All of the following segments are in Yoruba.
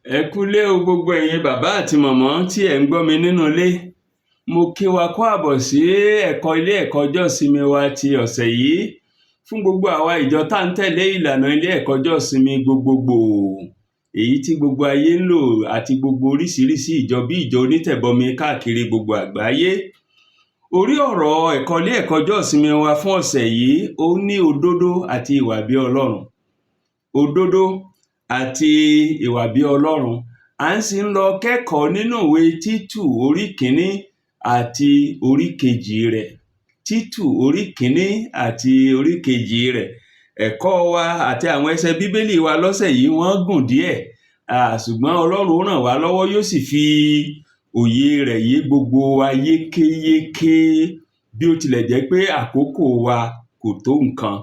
Ẹ kúlé o, gbogbo ẹ̀yin bàbá àti mọ̀mọ́ tí ẹ̀ ń gbọ́ mi nínú ilé. Mo kí wa kú àbọ̀ sí ẹ̀kọ́ ilé ẹ̀kọ́ ọjọ́ ìsinmi wa ti ọ̀sẹ̀ yìí. Fún gbogbo àwa ìjọ tá ń tẹ̀lé ìlànà ilé ẹ̀kọ́ ọjọ́ ìsinmi gbogbogbò, èyí tí gbogbo ayé ń lò, àti gbogbo oríṣiríṣi ìjọ bí ìjọ onítẹ̀bọmi káàkiri gbogbo àgbáyé. Orí ọ̀rọ̀ ẹ̀kọ́ ilé ẹ̀kọ́ ọjọ́ ìsinmi wa fún ọ̀sẹ̀ yìí, ó ní òdodo àti ìwà bí Ọlọ́run. Òdodo àti ìwà bí Ọlọ́run. À ń sì ń lọ kẹ́kọ̀ọ́ nínú ìwé Títù orí 1 àti orí 2 rẹ̀. Títù orí 1 àti orí 2 rẹ̀. Ẹ̀kọ́ wa àti àwọn ẹsẹ̀ Bíbélì wa lọ́sẹ̀ yìí, wọ́n gùn díẹ̀, ṣùgbọ́n Ọlọ́run ó ràn wá lọ́wọ́, yóò sì fi òye rẹ̀ yé gbogbo wa yékéyéké, bí ó tilẹ̀ jẹ́ pé àkókò wa kò tó nǹkan.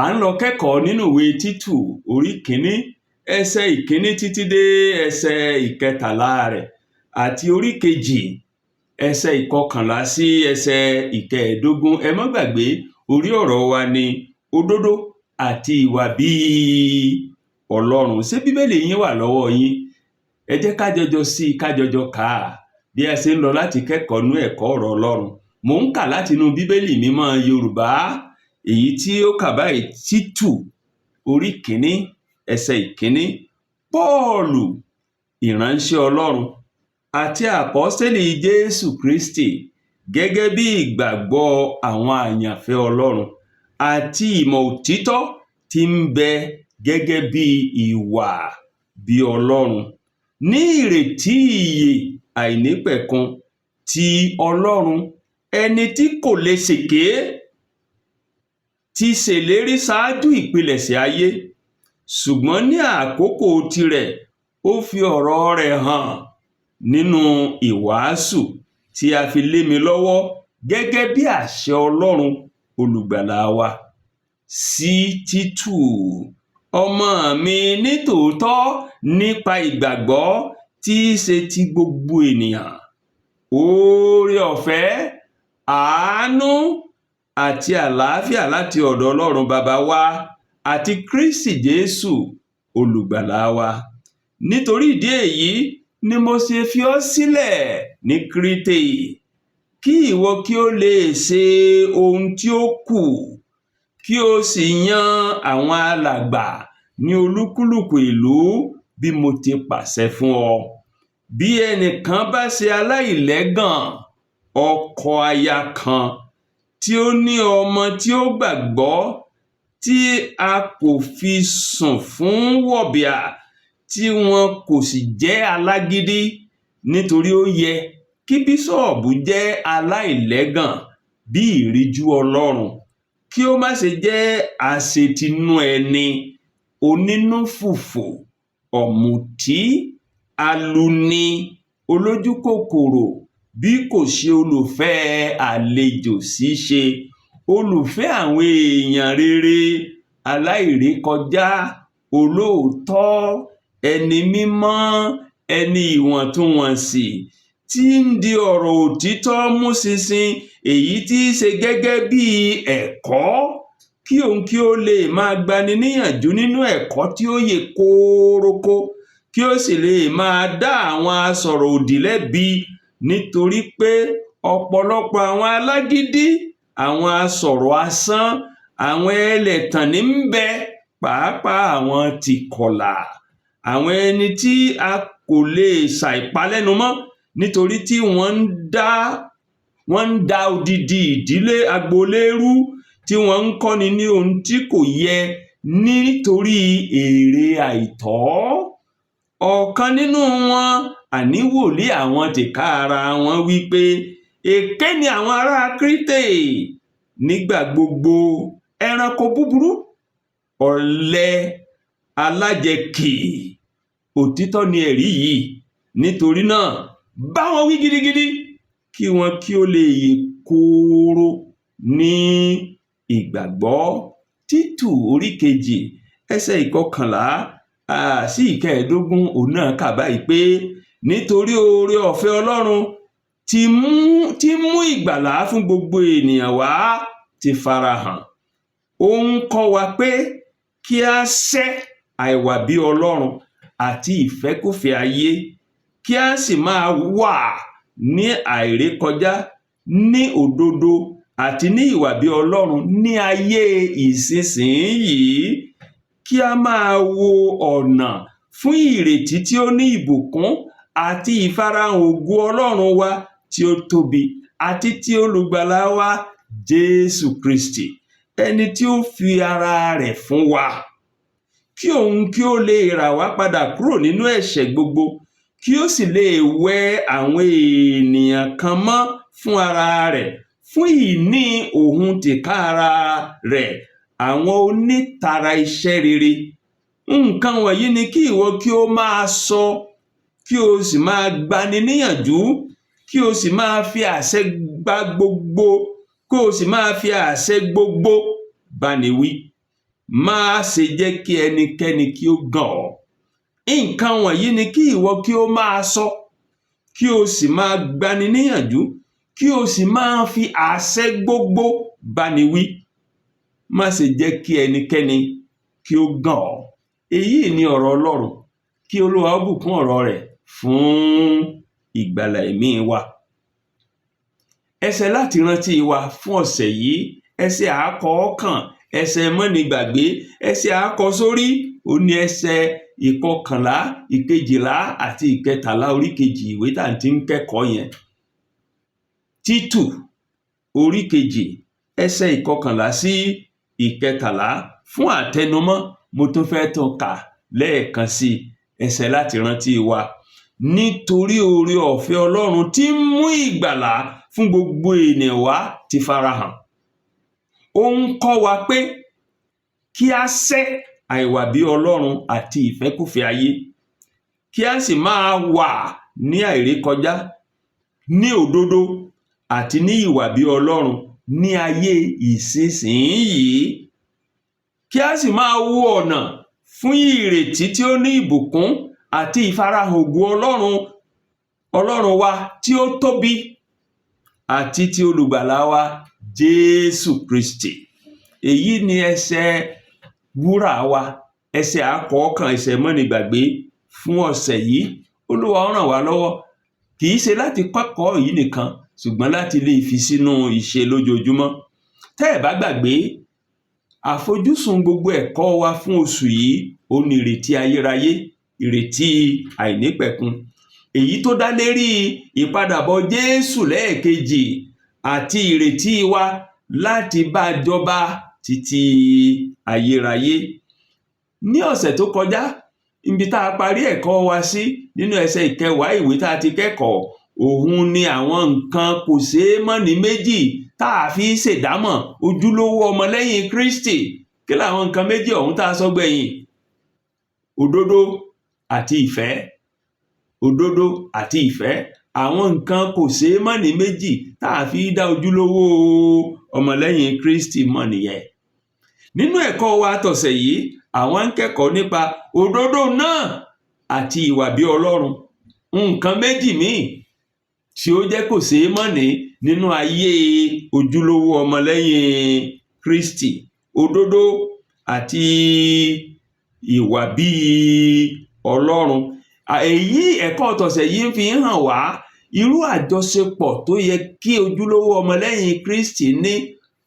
À ń lọ kẹ́kọ̀ọ́ nínú ìwé Títù orí 1, ẹsẹ̀ 1 títí dé ẹsẹ̀ 13 rẹ̀, àti orí 2, ẹsẹ̀ 11 sí ẹsẹ̀ 15. Ẹ má gbàgbé, orí ọ̀rọ̀ wa ni òdodo àti ìwà bíi Ọlọ́run. Ṣé Bíbélì yín wà lọ́wọ́ yín? Ẹ jẹ́ ká jọjọ sí i, ká jọjọ kà á bí a ṣe ń lọ láti kẹ́kọ̀ọ́ nú ẹ̀kọ́ ọ̀rọ̀ Ọlọ́run. Mò ń kà láti inú Bíbélì Mímọ́ Yorùbá, èyí tí ó kà báyìí: Títù orí 1, ẹsẹ̀ 1. Pọ́ọ̀lù, ìránṣẹ́ Ọlọ́run àti àpọ́stélì Jésù Kristi gẹ́gẹ́ bí ìgbàgbọ́ àwọn àyànfẹ́ Ọlọ́run àti ìmọ̀ òtítọ́ tí ń bẹ gẹ́gẹ́ bí ìwà bí Ọlọ́run, ní ìrètí ìyè àìnípẹ̀kun ti Ọlọ́run, ẹni tí kò lè ṣèké, ti ṣèlérí ṣáájú ìpilẹ̀ṣẹ̀ ayé, ṣùgbọ́n ní àkókò tirẹ̀ ó fi ọ̀rọ̀ rẹ̀ hàn nínú ìwàásù tí a fi lé mi lọ́wọ́ gẹ́gẹ́ bí àṣẹ Ọlọ́run olùgbàlà wa. Sí Títù, ọmọ mi nítòótọ́ nípa ìgbàgbọ́ tí í ṣe ti gbogbo ènìyàn: oore ọ̀fẹ́, àánú àti àlàáfíà láti ọ̀dọ̀ Ọlọ́run Baba wa àti Kristi Jésù olùgbàlà wa. Nítorí ìdí èyí ni mo ṣe fi ọ́ sílẹ̀ ní Kírítè, kí ìwọ kí ó lè ṣe ohun tí ó kù, kí o sì yan àwọn alàgbà ní olúkúlùkù ìlú bí mo ti pàṣẹ fún ọ. Bí ẹnìkan bá ṣe aláìlẹ́gàn, ọkọ aya kan, tí ó ní ọmọ tí ó gbàgbọ́, tí a kò fi sùn fún wọ̀bìà, tí wọn kò sì jẹ́ alágídí, nítorí ó yẹ kí bíṣọ́ọ̀bù jẹ́ aláìlẹ́gàn bí ìríjú Ọlọ́run, kí ó má ṣe jẹ́ aṣetinú ẹni, onínúfùfù, ọ̀mùtí, aluni, olójúkòkòrò, bí kò ṣe olùfẹ́ àlejò ṣíṣe, olùfẹ́ àwọn èèyàn rere, aláìrékọjá, olóòótọ́, ẹni mímọ́, ẹni ìwọ̀ntúnwọ̀nsì, tí ń di ọ̀rọ̀ òtítọ́ mú ṣinṣin, èyí tí í ṣe gẹ́gẹ́ bí ẹ̀kọ́, kí òun kí ó lè máa gbani níyànjú nínú ẹ̀kọ́ tí ó yè kooroko, kí ó sì lè máa dá àwọn asọ̀rọ̀ òdì lẹ́bi, nítorí pé ọ̀pọ̀lọpọ̀ àwọn alágídí, àwọn asọ̀rọ̀ asán, àwọn ẹlẹ̀tàn ní ń bẹ, pàápàá àwọn tìkọ̀là, àwọn ẹni tí a kò lè ṣàìpalẹ́numọ́, nítorí tí wọ́n ń da odidi ìdílé agboolé rú, tí wọ́n ń kọ́ni ní ohun tí kò yẹ nítorí èrè àìtọ́. Ọ̀kan nínú wọn, àní wòlíì àwọn tìkára wọn, wí pé èké ni àwọn ará Kírítè nígbà gbogbo, ẹranko búburú, ọ̀lẹ, alájẹkì. Òtítọ́ ni ẹ̀rí yìí. Nítorí náà, bá wọn wí gidigidi, kí wọn kí ó lè yè kooro ní ìgbàgbọ́. Títù orí 2, ẹsẹ̀ 11 sí 15, òun náà kà báyìí pé, nítorí oore ọ̀fẹ́ Ọlọ́run tí mú ìgbàlà fún gbogbo ènìyàn wá ti farahàn. Ó ń kọ́ wa pé kí a sẹ́ àìwà bí Ọlọ́run. àti ìfẹ́kúfẹ̀ẹ́ ayé, kí a sì máa wà ní àìrékọjá, ní òdodo àti ní ìwà bí Ọlọ́run ní ayé ìsinsìnyí, kí a máa wo ọ̀nà fún ìrètí tí ó ní ìbùkún àti ìfarahàn ògo Ọlọ́run wa tí ó tóbi àti ti olùgbàlà wa Jésù Kristi, ẹni tí ó fi ara rẹ̀ fún wa, kí òun kí ó lè rà wá padà kúrò nínú ẹ̀ṣẹ̀ gbogbo, kí ó sì lè wẹ àwọn ènìyàn kan mọ́ fún ara rẹ̀, fún ìní òun tìkára rẹ̀, àwọn onítara iṣẹ́ rere. Nǹkan wọ̀nyí ni kí ìwọ kí ó máa sọ, kí o sì máa gbani níyànjú, kí o sì máa fi àṣẹ gba gbogbo, kí o sì máa fi àṣẹ gbogbo báni wí. Má ṣe jẹ́ kí ẹnikẹ́ni kí ó gàn ọ́. Nǹkan wọ̀nyí ni kí ìwọ kí ó máa sọ, kí o sì máa gbani níyànjú, kí o sì máa fi àṣẹ gbogbo báni wí. Má ṣe jẹ́ kí ẹnikẹ́ni kí ó gàn ọ́. Èyí ni ọ̀rọ̀ Ọlọ́run. Kí Olúwa ó bùkún ọ̀rọ̀ rẹ̀ fún ìgbàlà ẹ̀mí wa. Ẹsẹ̀ láti rántí wa fún ọ̀sẹ̀ yìí, ẹsẹ̀ àákọ́kàn, ẹsẹ̀ mọ́nigbàgbé, ẹsẹ̀ àákọsórí, ó ní ẹsẹ̀ 11, 12 àti 13 orí 2 ìwé tá à ń ti ń kẹ́kọ̀ọ́ yẹn. Títù orí 2, ẹsẹ̀ 11 sí 13. Fún àtẹnumọ́, mo tún fẹ́ tún kà lẹ́ẹ̀kan sí ẹsẹ̀ láti rántí wa. Nítorí oore ọ̀fẹ́ Ọlọ́run tí ń mú ìgbàlà fún gbogbo ènìyàn wá ti farahàn. Ó ń kọ́ wa pé kí a sẹ́ àìwà bí Ọlọ́run àti ìfẹ́kúfẹ̀ẹ́ ayé, kí a sì máa wà ní àìrékọjá, ní òdodo àti ní ìwà bí Ọlọ́run ní ayé ìsinsìnyí, kí a sì máa wo ọ̀nà fún ìrètí tí ó ní ìbùkún àti ìfarahàn ògo Ọlọ́run wa tí ó tóbi àti ti olùgbàlà wa Jésù Kristi. Èyí ni ẹsẹ̀ wúrà wa, ẹsẹ̀ àkọ́kàn, ẹsẹ̀ mọ́nigbàgbé fún ọ̀sẹ̀ yìí. Olúwa ó ràn wá lọ́wọ́, kì í ṣe láti kẹ́kọ̀ọ́ yìí nìkan, ṣùgbọ́n láti lè fi sínú ìṣe lójoojúmọ́. Tẹ́ ẹ̀ bá gbàgbé, àfojúsùn gbogbo ẹ̀kọ́ wa fún oṣù yìí ó ní ìrètí ayérayé, ìrètí àìnípẹ̀kun, èyí tó dá lérí ìpadàbọ̀ Jésù lẹ́ẹ̀kejì àti ìrètí wa láti bá jọba títí ayérayé. Ní ọ̀sẹ̀ tó kọjá, ibi tá a parí ẹ̀kọ́ wa sí nínú ẹsẹ̀ 10 ìwé tá a ti kẹ́kọ̀ọ́, òun ni àwọn nǹkan kò ṣeé mọ́ni méjì tá a fi ṣèdámọ̀ ojúlówó ọmọlẹ́yìn Kristi. Kí làwọn nǹkan méjì ọ̀hún tá a sọ gbẹ̀yìn? Òdodo àti ìfẹ́. Òdodo àti ìfẹ́. Àwọn nǹkan kò ṣeé mọ́ni méjì tá a fi dá ojúlówó ọmọlẹ́yìn Kristi mọ̀ nìyẹn. Nínú ẹ̀kọ́ wa tọ̀sẹ̀ yìí, àwọn ń kẹ́kọ̀ọ́ nípa òdodo náà àti ìwà bí Ọlọ́run. Nǹkan méjì míì tí ó jẹ́ kò ṣeé mọ́ni nínú ayé ojúlówó ọmọlẹ́yìn Kristi, òdodo àti ìwà bí Ọlọ́run. Èyí ẹ̀kọ́ tọ̀sẹ̀ yìí ń fi hàn wá irú àjọṣepọ̀ tó yẹ kí ojúlówó ọmọlẹ́yìn Kristi ní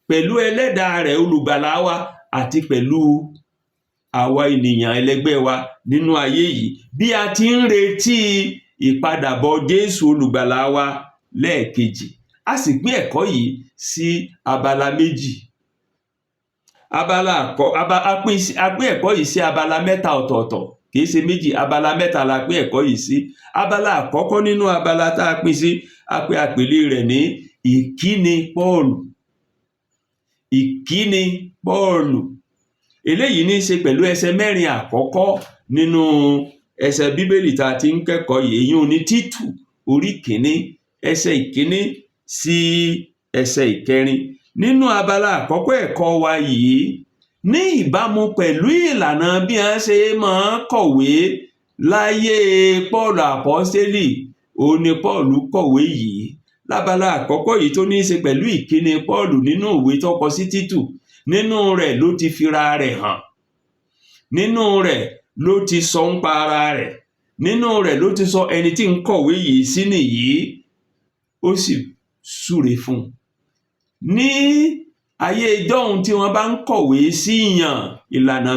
pẹ̀lú ẹlẹ́dàá rẹ̀ olùgbàlà wa àti pẹ̀lú àwa ènìyàn ẹlẹgbẹ́ wa nínú ayé yìí, bí a ti ń retí ìpadàbọ̀ Jésù olùgbàlà wa lẹ́ẹ̀kejì. A sì pín ẹ̀kọ́ yìí sí abala méjì. Abala àkọ́ aba a pín ẹ̀kọ́ yìí sí abala mẹ́ta ọ̀tọ̀ọ̀tọ̀, kì í ṣe méjì, abala mẹ́ta la pín ẹ̀kọ́ yìí sí. Abala àkọ́kọ́ nínú abala tá a pín sí, a pè àpèlé rẹ̀ ní ìkíni Pọ́ọ̀lù. Ìkíni Pọ́ọ̀lù. Eléyìí ní í ṣe pẹ̀lú ẹsẹ̀ 4 àkọ́kọ́ nínú ẹsẹ̀ Bíbélì tá a ti ń kẹ́kọ̀ọ́ yìí. Èyí ò ní Títù orí 1, ẹsẹ̀ 1 sí ẹsẹ̀ 4. Nínú abala àkọ́kọ́ ẹ̀kọ́ wa yìí, ní ìbámu pẹ̀lú ìlànà bí wọ́n ṣe máa ń kọ̀wé láyé Pọ́ọ̀lù Àpọ́stélì, òun ni Pọ́ọ̀lù kọ̀wé yìí. Lábala àkọ́kọ́ yìí tó ní í ṣe pẹ̀lú ìkíni Pọ́ọ̀lù nínú ìwé tó kọ sí Títù, nínú rẹ̀ ló ti fira rẹ̀ hàn. Nínú rẹ̀ ló ti sọ nípa ara rẹ̀, nínú rẹ̀ ló ti sọ ẹni tí ń kọ̀wé yìí sí nìyí, ó sì súre fún un. Ní ayé ijọ́hun, tí wọ́n bá ń kọ̀wé síyàn, ìlànà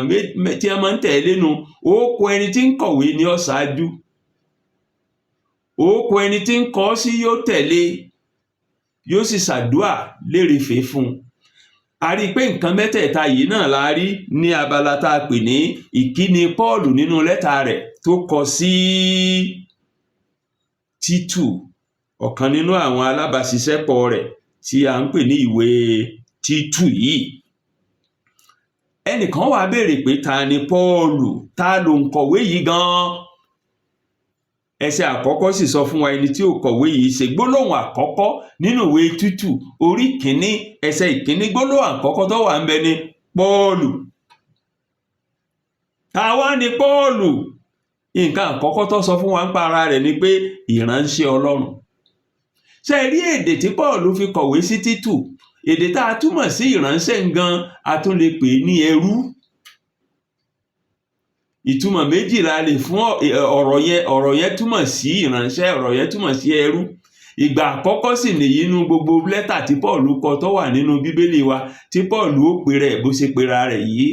tí wọ́n máa ń tẹ̀lé nu: orúkọ ẹni tí ń kọ̀wé ni ó ṣáájú, orúkọ ẹni tí ń kọ sí yóò tẹ̀lé, yóò sì ṣàdúà lérefèé fún un. A rí i pé nǹkan mẹ́tẹ̀ẹ̀ta yìí náà la rí ní abala tá a pè ní ìkíni Pọ́ọ̀lù nínú lẹ́tà rẹ̀ tó kọ sí Títù, ọ̀kan nínú àwọn alábàáṣiṣẹ́pọ̀ rẹ̀, tí a ń pè ní ìwé Títù yìí. Ẹnìkan wá béèrè pé, ta ni Pọ́ọ̀lù? Ta lòǹkọ̀wé yìí gan-an? Ẹsẹ̀ àkọ́kọ́ sì sọ fún wa ẹni tí òǹkọ̀wé yìí ṣe. Gbólóhùn àkọ́kọ́ nínú ìwé Títù orí 1, ẹsẹ̀ 1, gbólóhùn àkọ́kọ́ tó wà ńbẹ̀ ni Pọ́ọ̀lù. Ta wá ni Pọ́ọ̀lù? Nǹkan àkọ́kọ́ tó sọ fún wa nípa ara rẹ̀ ni pé ìránṣẹ́ Ọlọ́run. Ṣé ẹ rí èdè tí Pọ́ọ̀lù fi kọ̀wé sí Títù, èdè tá a túmọ̀ sí ìránṣẹ́ gan, a tún lè pè é ní ẹrú. Ìtumọ̀ méjì la lè fún ọ̀rọ̀ yẹn. Ọ̀rọ̀ yẹn túmọ̀ sí ìránṣẹ́, ọ̀rọ̀ yẹn túmọ̀ sí ẹrú. Ìgbà àkọ́kọ́ sì nìyí nínú gbogbo lẹ́tà tí Pọ́ọ̀lù kọ tó wà nínú Bíbélì wa tí Pọ́ọ̀lù ó pè rẹ̀ bó ṣe pera rẹ̀ yìí: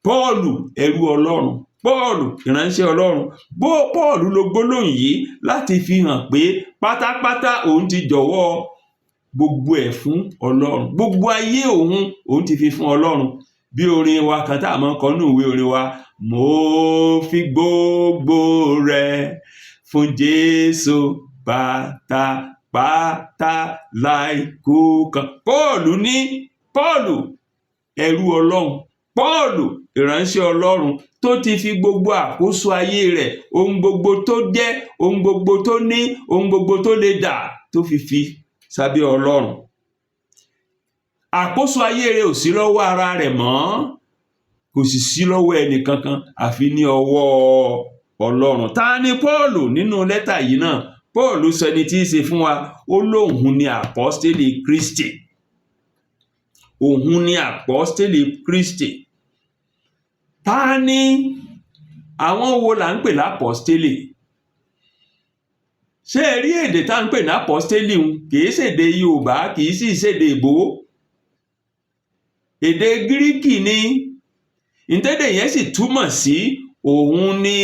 Pọ́ọ̀lù, ẹrú Ọlọ́run; Pọ́ọ̀lù, ìránṣẹ́ Ọlọ́run. Bó Pọ́ọ̀lù lo gbólóhùn yìí láti fi hàn pé pátápátá òun ti jọ̀wọ́ gbogbo ẹ̀ fún Ọlọ́run, gbogbo ayé òun, òun ti fi fún Ọlọ́run. Bí orin wa kan tá a máa ń kọ nínú ìwé orin wa, "Mo fi gbogbo rẹ̀ fún Jésù pátápátá láìkù kan." Pọ́ọ̀lù ní Pọ́ọ̀lù, ẹrú Ọlọ́run, Pọ́ọ̀lù, ìránṣẹ́ Ọlọ́run, tó ti fi gbogbo àkóso ayé rẹ̀, ohun gbogbo tó jẹ́, ohun gbogbo tó ní, ohun gbogbo tó lè dà, tó fi sábẹ́ Ọlọ́run. Àkóso ayé rẹ̀ ò sí lọ́wọ́ ara rẹ̀ mọ́, kò sì sí lọ́wọ́ ẹnì kankan àfi ní ọwọ́ Ọlọ́run. Ta ni Pọ́ọ̀lù? Nínú lẹ́tà yìí náà, Pọ́ọ̀lù sọ ẹni tí í ṣe fún wa. Ó lóun ni àpọ́stélì Kristi, òun ni àpọ́stélì Kristi. Ta ni àwọn wo là ń pè lápọ́stélì? Ṣé ẹ rí èdè tá ń pè ní àpọ́stélì un, kìí ṣèdè Yorùbá, kìí sì ṣèdè Ìgbò, èdè Gíríkì ni. Ìtẹ́dẹ̀ yẹn sì túmọ̀ sí òun ni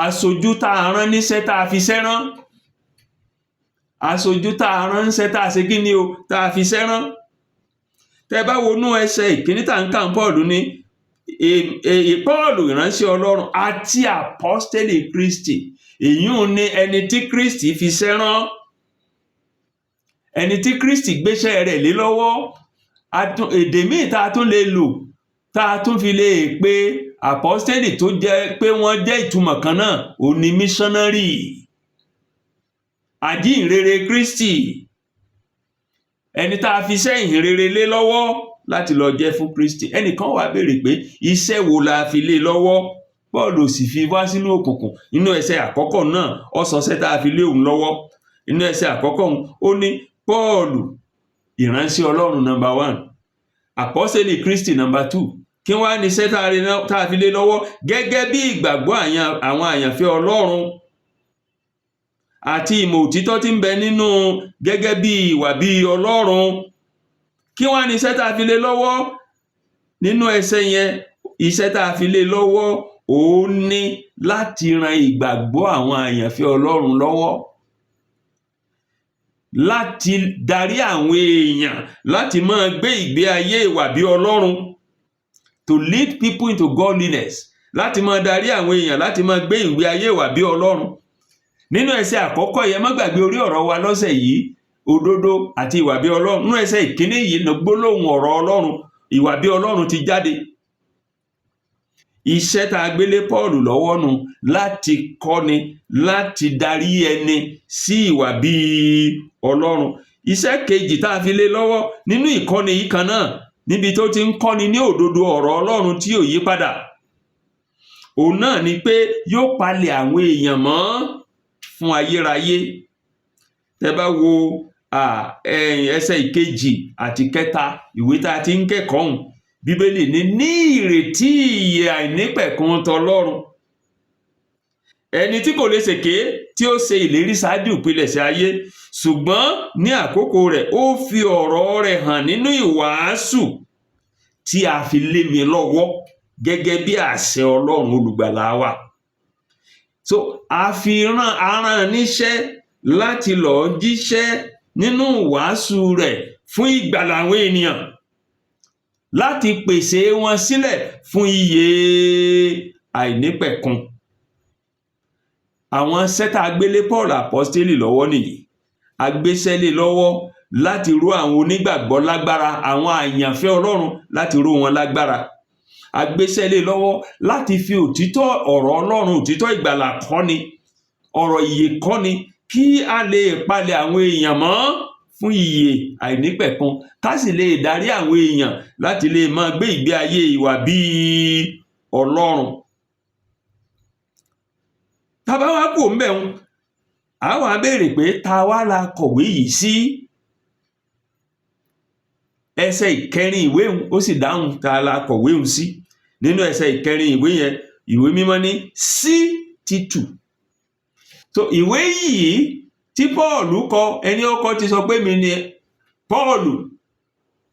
aṣojú tá a rán níṣẹ́, tá a fi ṣẹ́ rán, aṣojú tá a rán níṣẹ́, tá a ṣe kí ni o, tá a fi ṣẹ́ rán. Tẹ́ bá wọnú ẹsẹ̀ 1 tá ń kà, Pọ́ọ̀lù ní Pọ́ọ̀lù, ìránṣẹ́ Ọlọ́run àti àpọ́stélì Kristi. Èyún ni ẹni tí Kristi fi ṣẹ́ rán, ẹni tí Kristi gbéṣẹ́ rẹ̀ lé lọ́wọ́. Èdè míì tá a tún lè lò, tá a tún fi lè pe àpọ́stélì, tó jẹ́ pé wọ́n jẹ́ ìtumọ̀ kan náà, òun ni missionary, àjíǹrere Kristi, ẹni tá a fi iṣẹ́ ìhìnrere lé lọ́wọ́ láti lọ jẹ́ fún Kristi. Ẹnìkan wá béèrè pé, iṣẹ́ wo la fi lé lọ́wọ́? Pọ́ọ̀lù sì fi wá sínú òkùnkùn. Inú ẹsẹ̀ àkọ́kọ́ náà, ó sọ iṣẹ́ tá a fi lé òun lọ́wọ́. Inú ẹsẹ̀ àkọ́kọ́ òun, ó ní Pọ́ọ̀lù, ìránṣẹ́ Ọlọ́run, number one, àpọ́sẹ̀lì Kristi, number two. Kí wá ní iṣẹ́ tá a fi lé lọ́wọ́? Gẹ́gẹ́ bí ìgbàgbọ́ àwọn àyànfẹ́ Ọlọ́run àti ìmọ̀ òtítọ́ tí ń bẹ nínú gẹ́gẹ́ bí ìwà bí Ọlọ́run. Kí wá ní iṣẹ́ tá a fi lé lọ́wọ́? Nínú ẹsẹ̀ yẹn, iṣẹ́ tá a fi lé lọ́wọ́, òun ní láti ran ìgbàgbọ́ àwọn àyànfẹ́ Ọlọ́run lọ́wọ́, láti darí àwọn èèyàn láti máa gbé ìgbé ayé ìwà bí Ọlọ́run, to lead people into godliness, láti máa darí àwọn èèyàn láti máa gbé ìgbé ayé ìwà bí Ọlọ́run. Nínú ẹsẹ̀ àkọ́kọ́ yẹn, má gbàgbé orí ọ̀rọ̀ wa lọ́sẹ̀ yìí, òdodo àti ìwà bí Ọlọ́run. Nínú ẹsẹ̀ 1 yìí ní gbólóhùn ọ̀rọ̀ Ọlọ́run, ìwà bí Ọlọ́run ti jáde. Iṣẹ́ tá a gbélé Pọ́ọ̀lù lọ́wọ́ nu, láti kọ́ni, láti darí ẹni sí ìwà bí Ọlọ́run. Iṣẹ́ kejì tá a fi lé lọ́wọ́ nínú ìkọ́ni yìí kan náà, níbi tó ti ń kọ́ni ní òdodo ọ̀rọ̀ Ọlọ́run tí ò yí padà, òun náà ni pé yóò palẹ̀ àwọn èèyàn mọ́ fún ayérayé. Tẹ́ bá wo ẹsẹ̀ 2 àti 3 ìwé tá a ti ń kẹ́kọ̀ọ́ hùn. Bíbélì ní ní ìrètí ìyè àìnípẹ̀kun tọlọ́run, ẹni tí kò lè ṣèké, tí ó ṣe ìlérí ṣáájú ìpilẹ̀ṣẹ̀ ayé, ṣùgbọ́n ní àkókò rẹ̀ ó fi ọ̀rọ̀ rẹ̀ hàn nínú ìwàásù tí a fi lé mi lọ́wọ́ gẹ́gẹ́ bí àṣẹ Ọlọ́run olùgbàlà wa. So a fi rán aràn níṣẹ́ láti lọ́ọ́ jíṣẹ́ nínú ìwàásù rẹ̀ fún ìgbàlà àwọn ènìyàn, láti pèsè wọn sílẹ̀ fún ìyè àìnípẹ̀kun. Àwọn iṣẹ́ tá a gbé lé Paul apọ́stélì lọ́wọ́ nìyí. A gbéṣẹ́ lé lọ́wọ́ láti ró àwọn onígbàgbọ́ lágbára, àwọn àyànfẹ́ Ọlọ́run, láti ró wọn lágbára. A gbéṣẹ́ lé lọ́wọ́ láti fi òtítọ́ ọ̀rọ̀ Ọlọ́run, òtítọ́ ìgbàlà kọ́ni, ọ̀rọ̀ ìyè kọ́ni, kí a lè palẹ̀ àwọn èèyàn mọ́ fún ìyè àìnípẹ̀kun, ká sì lè darí àwọn èèyàn láti lè máa gbé ìgbé ayé ìwà bíi Ọlọ́run. Tá bá wá kúrò ńbẹ̀ un, a wá béèrè pé ta wá la kọ̀wé yìí sí? Ẹsẹ̀ ìkẹrin ìwé un ó sì dáhùn ta la kọ̀wé un sí. Nínú ẹsẹ̀ ìkẹrin ìwé yẹn, ìwé mímọ́ ní sí Títù. So ìwé yìí tí Pọ́ọ̀lù kọ, ẹni ó kọ ti sọ pé mi ni Pọ́ọ̀lù,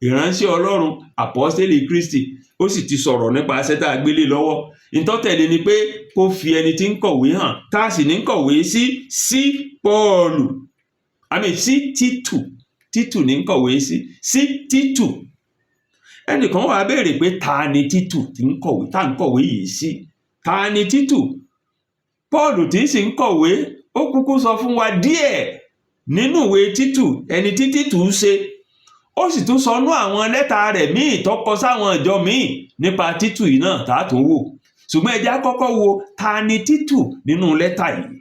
ìránṣẹ́ Ọlọ́run, àpọ́stélì Kristi, ó sì ti sọ̀rọ̀ nípa iṣẹ́ tá a gbélé lọ́wọ́. Ìtọ́tẹ̀lé ni pé kó fi ẹni tí ń kọ̀wé hàn, tá a sì ní kọ̀wé sí sí Pọ́ọ̀lù, àmì sí Títù. Títù ní ń kọ̀wé sí sí Títù. Ẹnìkan wàá béèrè pé ta ni Títù tí ń kọ̀wé, tá ń kọ̀wé yìí sí? Ta ni Títù? Pọ́ọ̀lù tí sì ń kọ̀wé, ó kúkú sọ fún wa díẹ̀ nínú ìwé Títù ẹni tí Títù ń ṣe. Ó sì tún sọ nú àwọn lẹ́tà rẹ̀ míì tó kọ sáwọn ìjọ míì nípa Títù yìí náà tá a tún wò. Ṣùgbọ́n ẹ jẹ́ á kọ́kọ́ wo ta ni Títù nínú lẹ́tà yìí.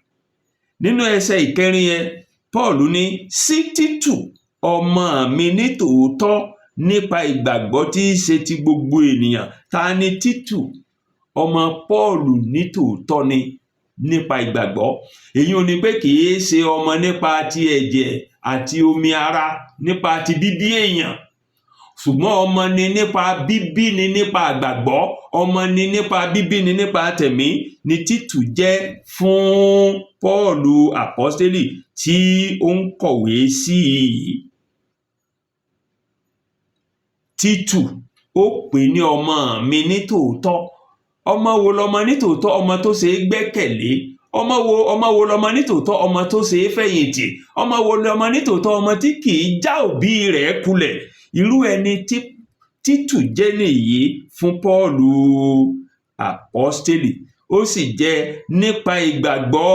Nínú ẹsẹ̀ ìkẹrin yẹn, Paul ní sí Títù, ọmọ mi ní tòótọ́ nípa ìgbàgbọ́ tí í ṣe ti gbogbo ènìyàn. Ta ni Títù? Ọmọ Paul ní tòótọ́ ni nípa ìgbàgbọ́. Èyí ò ní pé kì í ṣe ọmọ nípa ti ẹ̀jẹ̀ àti omi ara, nípa ti bíbí èèyàn, ṣùgbọ́n ọmọ ni nípa bíbí ni nípa àgbàgbọ́, ọmọ ni nípa bíbí ni nípa tẹ̀mí ni Títù jẹ́ fún Pọ́ọ̀lù àpọ́stélì tí ó ń kọ̀wé sí yìí. Títù ó pè ní ọmọ mi ní tòótọ́. Ọmọ wo lọmọ ní tòótọ́? Ọmọ tó ṣe é gbẹ́kẹ̀lé. Ọmọ wo lọmọ ní tòótọ́? Ọmọ tó ṣe é fẹ̀yìntì. Ọmọ wo lọmọ ní tòótọ́? Ọmọ tí kì í já òbí rẹ̀ kulẹ̀. Irú ẹni tí Títù jẹ́ nìyí fún Pọ́ọ̀lù àpọ́stélì. Ó sì jẹ́ nípa ìgbàgbọ́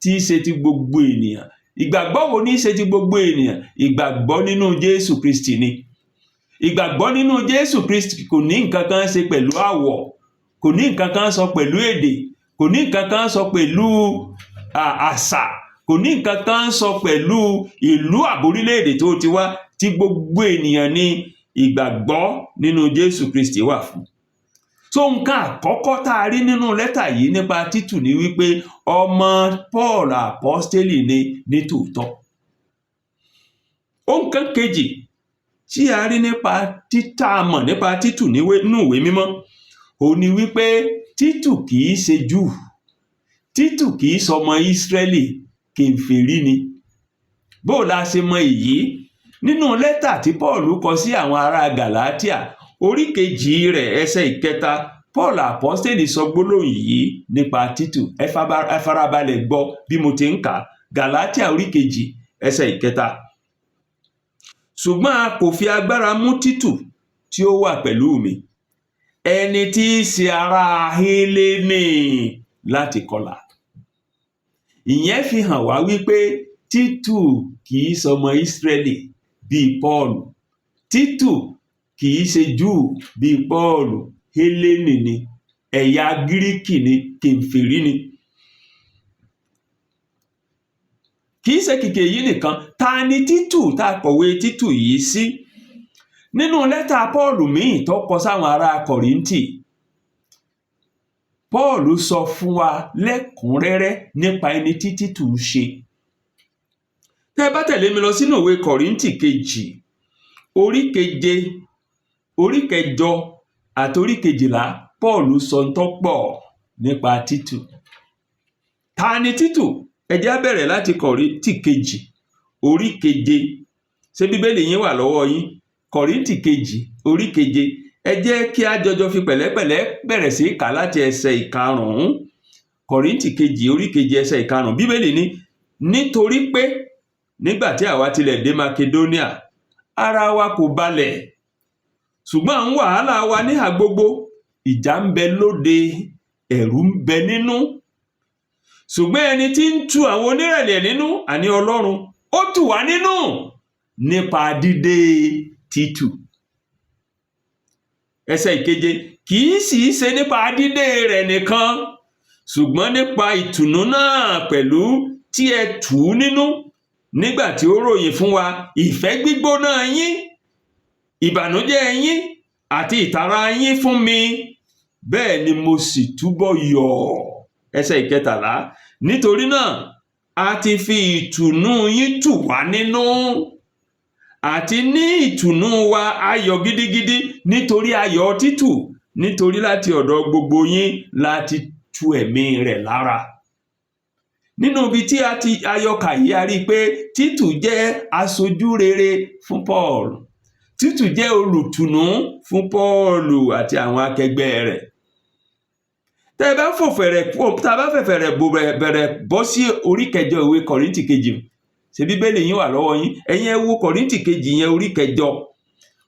tí í ṣe ti gbogbo ènìyàn. Ìgbàgbọ́ wo ní í ṣe ti gbogbo ènìyàn? Ìgbàgbọ́ nínú Jésù Kristi ni. Ìgbàgbọ́ nínú Jésù Kristi kò ní nǹkan kan ṣe pẹ̀lú àwọ̀, kò ní nǹkan kan sọ pẹ̀lú èdè, kò ní nǹkan kan sọ pẹ̀lú àṣà, kò ní nǹkan kan sọ pẹ̀lú ìlú àbórílẹ̀-èdè tó ti wá. Tí gbogbo ènìyàn ní ìgbàgbọ́ nínú Jésù Kristi wà fún. So nǹkan àkọ́kọ́ tá a rí nínú lẹ́tà yìí nípa Títù ni wípé ọmọ Paul àpọ́stélì ni ní tòótọ́. Nǹkan kejì tí a rí nípa títà mọ̀ nípa Títù nínú ìwé mímọ́ òun ni wípé Títù kì í ṣe Júù, Títù kì í ṣọmọ Ísírẹ́lì, kèfèrí ni. Bó la ṣe mọ èyí? Nínú lẹ́tà tí Paul kọ sí àwọn ará Gàlátíà, orí kejì rẹ̀, ẹsẹ̀ ìkẹta, Paul àpọ́stélì sọ gbólóhùn yìí nípa Títù. Ẹ farabalẹ̀ gbọ́ bí mo ti ń kà á. Gàlátíà orí kejì, ẹsẹ̀ ìkẹta. Ṣùgbọ́n a kò fi agbára mú Títù tí ó wà pẹ̀lú mi, ẹni tí í ṣe ará Hélénì, láti kọlà. Ìyẹn fi hàn wá wípé Títù kì í ṣọmọ Ísírẹ́lì bíi Pọ́ọ̀lù. Títù kì í ṣe Júù bíi Pọ́ọ̀lù. Hélénì ni, ẹ̀yà Gíríkì ni, kèfèrí ni. Kì í ṣe kìkì èyí nìkan. Ta ni Títù tá a kọ̀wé Títù yìí sí? Nínú lẹ́tà Pọ́ọ̀lù míì tó kọ sáwọn ará Kọ̀ríńtì, Pọ́ọ̀lù sọ fún wa lẹ́kùnrẹ́rẹ́ nípa ẹni tí Títù ṣe. Tẹ́ ẹ bá tẹ̀lé mi lọ sínú ìwé Kọ̀ríńtì kejì, orí keje, orí kẹjọ, àti orí 12, Paul sọ ń tó pọ̀ nípa Títù. Ta ni Títù? Ẹ jẹ́ á bẹ̀rẹ̀ láti Kọ̀ríńtì kejì orí 7. Ṣé Bíbélì yín wà lọ́wọ́ yín? Kọ̀ríńtì kejì orí 7. Ẹ jẹ́ kí á jọjọ fi pẹ̀lẹ́pẹ̀lẹ́ bẹ̀rẹ̀ sí kà láti ẹsẹ̀ 5. Kọ̀ríńtì kejì orí 7 ẹsẹ̀ 5. Bíbélì ní, nítorí pé nígbà tí àwa tilẹ̀ dé Makedonia, ara wa kò balẹ̀, ṣùgbọ́n à ń wàhálà wa níhà gbogbo, ìjà ń bẹ lóde, ẹ̀rù ń bẹ nínú. Ṣùgbọ́n ẹni tí ń tu àwọn onírẹ̀lẹ̀ nínú, àní Ọlọ́run, ó tù wá nínú nípa dídé Títù. Ẹsẹ̀ 7, kì í sì í ṣe nípa dídé rẹ̀ nìkan, ṣùgbọ́n nípa ìtùnú náà pẹ̀lú tí ẹ tù ú nínú nígbà tí ó ròyìn fún wa ìfẹ́ gbígbóná yín, ìbànújẹ́ yín àti ìtara yín fún mi, bẹ́ẹ̀ ni mo sì túbọ̀ yọ̀. Ẹsẹ̀ 13, nítorí náà a ti fi ìtùnú yín tù wá nínú, àti ní ìtùnú wa ayọ̀ gidigidi nítorí ayọ̀ Títù, nítorí láti ọ̀dọ̀ gbogbo yín láti tu ẹ̀mí rẹ̀ lára. Nínú ibi tí a ti ayọkà yìí, a rí i pé Títù jẹ́ aṣojú rere fún Paul. Títù jẹ́ olùtùnú fún Paul àti àwọn akẹgbẹ́ rẹ̀. Tẹ́ ẹ bá fòfẹ̀rẹ̀, tá a bá fẹ̀fẹ̀rẹ̀ bò bẹ̀rẹ̀ bọ́ sí orí 8 ìwé Kọ̀ríńtì kejì. Ṣé Bíbélì yín wà lọ́wọ́ yín? Ẹ̀yin ẹ wo Kọ̀ríńtì kejì yẹn orí 8.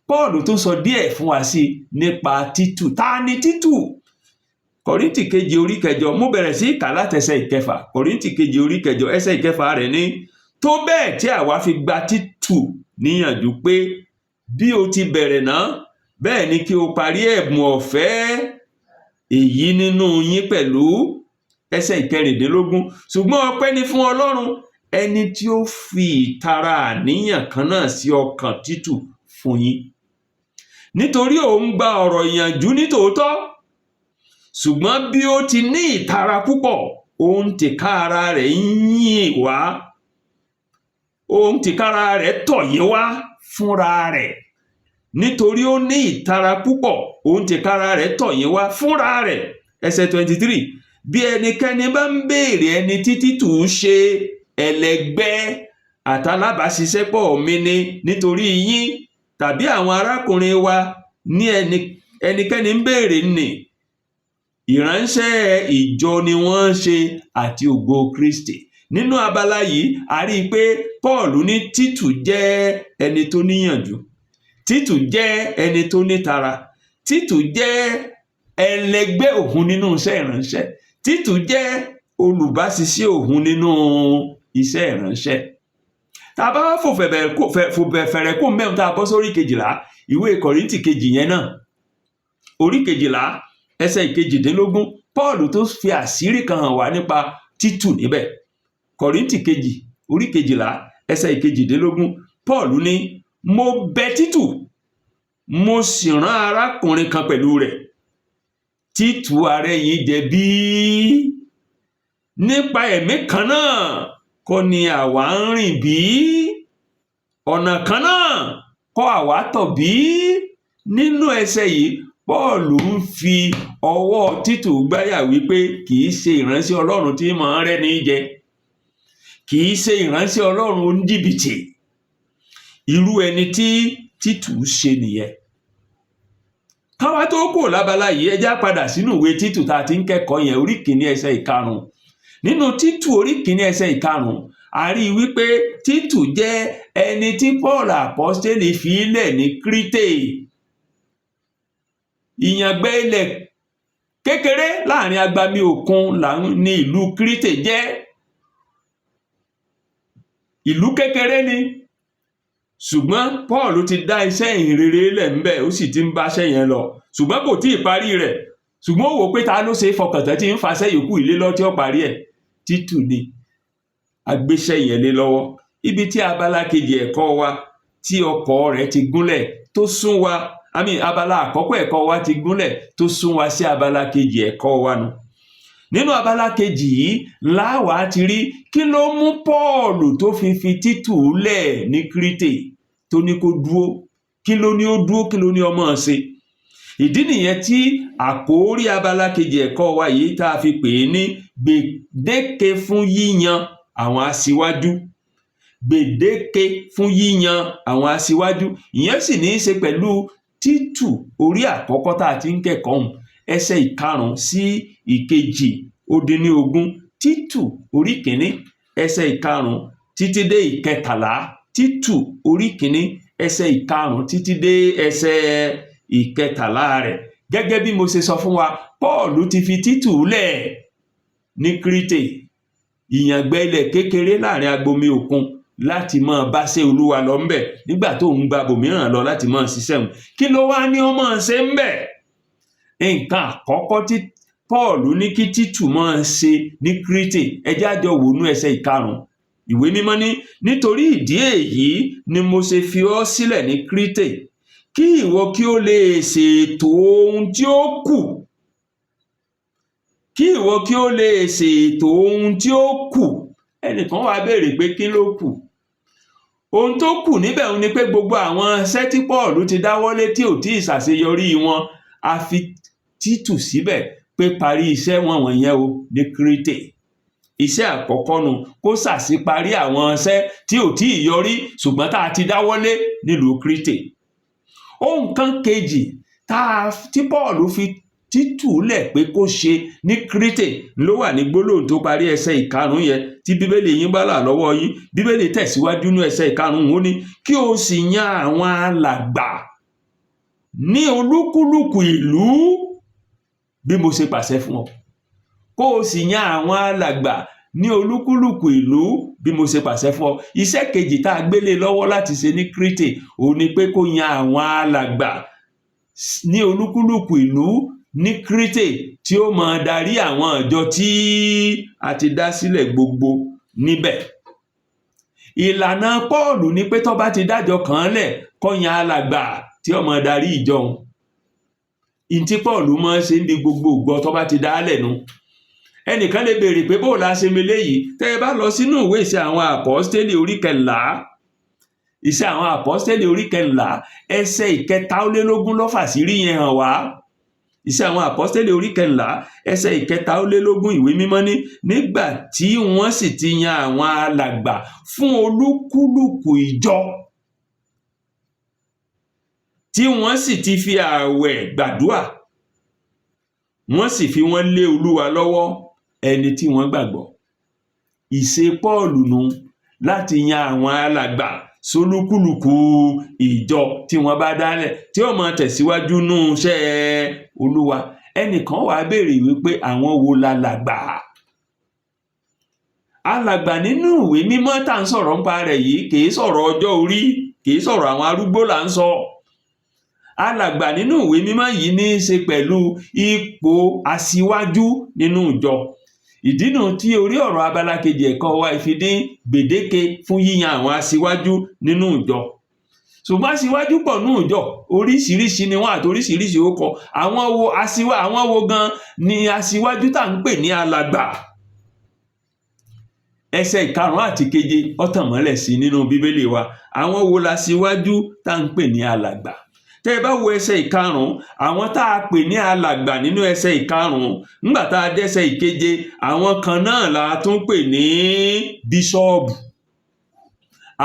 Paul tún sọ díẹ̀ fún wa sí nípa Títù. Ta ni Títù? Kọ̀ríńtì kejì orí 8, mo bẹ̀rẹ̀ sí kà látẹsẹ̀ 6. Kọ̀ríńtì kejì orí 8 ẹsẹ̀ 6 rẹ̀ ní, tó bẹ́ẹ̀ tí àwa fi gba Títù níyànjú pé bí o ti bẹ̀rẹ̀ náà, bẹ́ẹ̀ ni kí o parí ẹ̀bùn ọ̀fẹ́ èyí nínú yín pẹ̀lú. Ẹsẹ̀ 16, ṣùgbọ́n ọpẹ́ ni fún Ọlọ́run, ẹni tí ó fi ìtara àníyàn kan náà sí ọkàn Títù fún yín, nítorí òun gba ọ̀rọ̀ ìyànjú ní tòótọ́, ṣùgbọ́n bí ó ti ní ìtara púpọ̀, òun tìkára rẹ̀ ń yìn wá, òun tìkára rẹ̀ tọ̀ yín wá fúnra rẹ̀. Nítorí ó ní ìtara púpọ̀, òun tìkára rẹ̀ tọ̀ yín wá fúnra rẹ̀. Ẹsẹ̀ 23, bí ẹnikẹ́ni bá ń béèrè ẹni tí Títù ṣe, ẹlẹgbẹ́ àtàlábàṣiṣẹ́pọ̀ mi ni nítorí yín, tàbí àwọn arákùnrin wa ní ẹnikẹ́ni ń béèrè nì, ìránṣẹ́ ìjọ ni wọ́n ń ṣe àti ògo Kristi. Nínú abala yìí, a rí i pé Paul ní Títù jẹ́ ẹni tó níyànjú, Títù jẹ́ ẹni tó nítara, Títù jẹ́ ẹlẹgbẹ́ òun nínú iṣẹ́ ìránṣẹ́, Títù jẹ́ olùbáṣiṣẹ́ òun nínú iṣẹ́ ìránṣẹ́. Tá a bá fò fẹ̀rẹ̀ kó mẹ́rin, tá a bọ́ sórí 12 ìwé Kọ̀ríńtì kejì yẹn náà, orí 12 ẹsẹ̀ 18, Paul tó fi àṣírí kan hàn wá nípa Títù níbẹ̀. Kọ̀ríńtì kejì orí 12 ẹsẹ̀ 18, Paul ní, mo bẹ̀ Títù, mo sì rán arákùnrin kan pẹ̀lú rẹ̀. Títù arẹ́yìn jẹ bí? Nípa ẹ̀mí kan náà kọ́ ni àwa ń rìn bí? Ọ̀nà kan náà kọ́ àwa tọ̀ bí? Nínú ẹsẹ̀ yìí, Paul ń fi ọwọ́ Títù gbáyà wípé kì í ṣe ìránṣẹ́ Ọlọ́run tí máa ń rẹ́ni jẹ, kì í ṣe ìránṣẹ́ Ọlọ́run oníjìbìtì. Irú ẹni tí Títù ṣe nìyẹn. Káwá tó kò lábala yìí, ẹ já padà sínú ìwé Títù tá a ti ń kẹ́kọ̀ọ́ yẹn, orí 1 ẹsẹ̀ 5. Nínú Títù orí 1 ẹsẹ̀ 5, a rí i wípé Títù jẹ́ ẹni tí Paul àpọ́stélì fi lẹ̀ ní Kírítè, ìyàngbẹ ilẹ̀ kékeré láàrin agbami òkun ní ìlú Kírítè jẹ́. Ìlú kékeré ni, ṣùgbọ́n Paul ti dá iṣẹ́ ìhìnrere lẹ̀ ńbẹ̀, ó sì ti ń báṣẹ́ yẹn lọ, ṣùgbọ́n kò tí ì parí rẹ̀. Ṣùgbọ́n ó wò pé ta ló ṣe é fọkàn tán tí ń faṣẹ́ yòókù ilé lọ tí ó parí ẹ̀? Títù ni agbéṣẹ́ yẹn lé lọ́wọ́. Ibi tí abala kejì ẹ̀kọ́ wa tí ọkọ̀ rẹ̀ ti gúnlẹ̀ tó sún wa, àmì abala àkọ́kọ́ ẹ̀kọ́ wa ti gúnlẹ̀ tó sún wa sí abala kejì ẹ̀kọ́ wa nu. Nínú abala kejì yìí láwàá ti rí kí ló mú Paul tó fi fi Títù lẹ̀ ní Kírítè, tó ní kó dúró. Kí ló ní ó dúró? Kí ló ní ọmọ ṣe? Ìdí nìyẹn tí àkórí abala kejì ẹ̀kọ́ wa yìí tá a fi pè é ní gbèdéke fún yíyan àwọn aṣíwájú. Gbèdéke fún yíyan àwọn aṣíwájú, ìyẹn sì ní í ṣe pẹ̀lú Títù orí àkọ́kọ́ tá a ti ń kẹ́kọ̀ọ́ ọ̀hún, ẹsẹ̀ 5 sí 18. Títù orí 1, ẹsẹ̀ 5 títí dé 13. Títù orí 1, ẹsẹ̀ 5 títí dé ẹsẹ̀ 13 rẹ̀. Gẹ́gẹ́ bí mo ṣe sọ fún wa, Pọ́ọ̀lù ti fi Títù lẹ̀ ní Kírítè, ìyàngbẹ ilẹ̀ kékeré láàrin agbomi òkun, láti máa bá ṣe Olúwa lọ ńbẹ̀ nígbà tó ń gba bòmíràn lọ láti máa ṣiṣẹ́ òun. Kí ló wá ní ó máa ṣe ńbẹ̀? Nǹkan àkọ́kọ́ tí Pọ́ọ̀lù ní kí Títù máa ṣe ní Kírítè, ẹ jẹ́ á jọ wò nú ẹsẹ̀ 5. Ìwé Mímọ́ ní, nítorí ìdí èyí ni mo ṣe fi ọ́ sílẹ̀ ní Kírítè, kí ìwọ kí ó lè ṣètò ohun tí ó kù, kí ìwọ kí ó lè ṣètò ohun tí ó kù. Ẹnìkan wá béèrè pé kí ló kù? Ohun tó kù níbẹ̀ ni pé gbogbo àwọn iṣẹ́ tí Pọ́ọ̀lù ti dáwọ́lé tí ò tí ì ṣàṣeyọrí wọn, a fi Títù síbẹ̀ pé parí iṣẹ́ wọn wọ̀nyẹn o ní Kírítè. Iṣẹ́ àkọ́kọ́ nu, kó ṣàṣeparí àwọn iṣẹ́ tí ò tí ì yọrí ṣùgbọ́n tá a ti dáwọ́lé nílùú Kírítè. Ohun kan kejì tí Pọ́ọ̀lù fi Títù lẹ̀ pé kó ṣe ní Kírítè ló wà ní gbólóhùn tó parí ẹsẹ̀ 5 yẹn. Tí Bíbélì yín bá là lọ́wọ́ yín, Bíbélì tẹ̀síwájú ní ẹsẹ̀ 5, ó ní kí o sì yan àwọn alàgbà ní olúkúlùkù ìlú bí mo ṣe pàṣẹ fún ọ. Kó o sì yan àwọn alàgbà ní olúkúlùkù ìlú bí mo ṣe pàṣẹ fún ọ. Iṣẹ́ kejì tá a gbélé lọ́wọ́ láti ṣe ní Kírítè òun ni pé kó yan àwọn alàgbà ní olúkúlùkù ìlú ní Kírítè tí ó máa darí àwọn ìjọ tí a ti dá sílẹ̀ gbogbo níbẹ̀. Ìlànà Pọ́ọ̀lù ni pé tó bá ti dájọ kàn án lẹ̀, kó yan alàgbà tí ó máa darí ìjọ òun. Ìntí Pọ́ọ̀lù máa ń ṣe níbi gbogbo ìgbọ́ tó bá ti dálẹ̀ nu. Ẹnìkan lè béèrè pé bó la ṣe mi léyìí. Tẹ́ ẹ bá lọ sínú ìwé Ìṣe àwọn Àpọ́stélì orí 14, Ìṣe àwọn Àpọ́stélì orí 14, ẹsẹ̀ 23 ló fàṣírí yẹn hàn wá. Ìṣe àwọn Àpọ́stélì orí 14, ẹsẹ̀ 23, Ìwé Mímọ́ ní nígbà tí wọ́n sì ti yan àwọn alàgbà fún olúkúlùkù ìjọ, tí wọ́n sì ti fi ààwẹ̀ gbàdúà, wọ́n sì fi wọ́n lé Olúwa lọ́wọ́, ẹni tí wọ́n gbàgbọ́. Ìṣe Pọ́ọ̀lù nu láti yan àwọn alàgbà sólúkúlùkù ìjọ tí wọ́n bá dálẹ̀ tí ó máa tẹ̀síwájú nú iṣẹ́ Olúwa. Ẹnìkan wàá béèrè wípé àwọn wo lálàgbà? Alàgbà nínú Ìwé Mímọ́ tá à ń sọ̀rọ̀ nípa rẹ̀ yìí kì í sọ̀rọ̀ ọjọ́ orí, kì í sọ̀rọ̀ àwọn arúgbó là ń sọ. Alàgbà nínú Ìwé Mímọ́ yìí ní í ṣe pẹ̀lú ipò aṣíwájú nínú ìjọ. Ìdí nu tí orí ọ̀rọ̀ abala kejì ẹ̀kọ́ wa fi dín gbèdéke fún yíyan àwọn aṣíwájú nínú ìjọ. Ṣùgbọ́n aṣíwájú pọ̀ nínú ìjọ, oríṣiríṣi ni wọ́n àti oríṣiríṣi ó kọ. Àwọn wo aṣíwá, àwọn wo gan ni aṣíwájú tá à ń pè ní alàgbà? Ẹsẹ̀ 5 àti 7 ó tàn mọ́lẹ̀ sí nínú Bíbélì wa. Àwọn wo la aṣíwájú tá à ń pè ní alàgbà? Tẹ́ ẹ bá wo ẹsẹ̀ 5, àwọn tá a pè ní alàgbà nínú ẹsẹ̀ 5, nígbà tá a dẹ́sẹ̀ 7, àwọn kan náà la tún pè ní bíṣọ́ọ̀bù.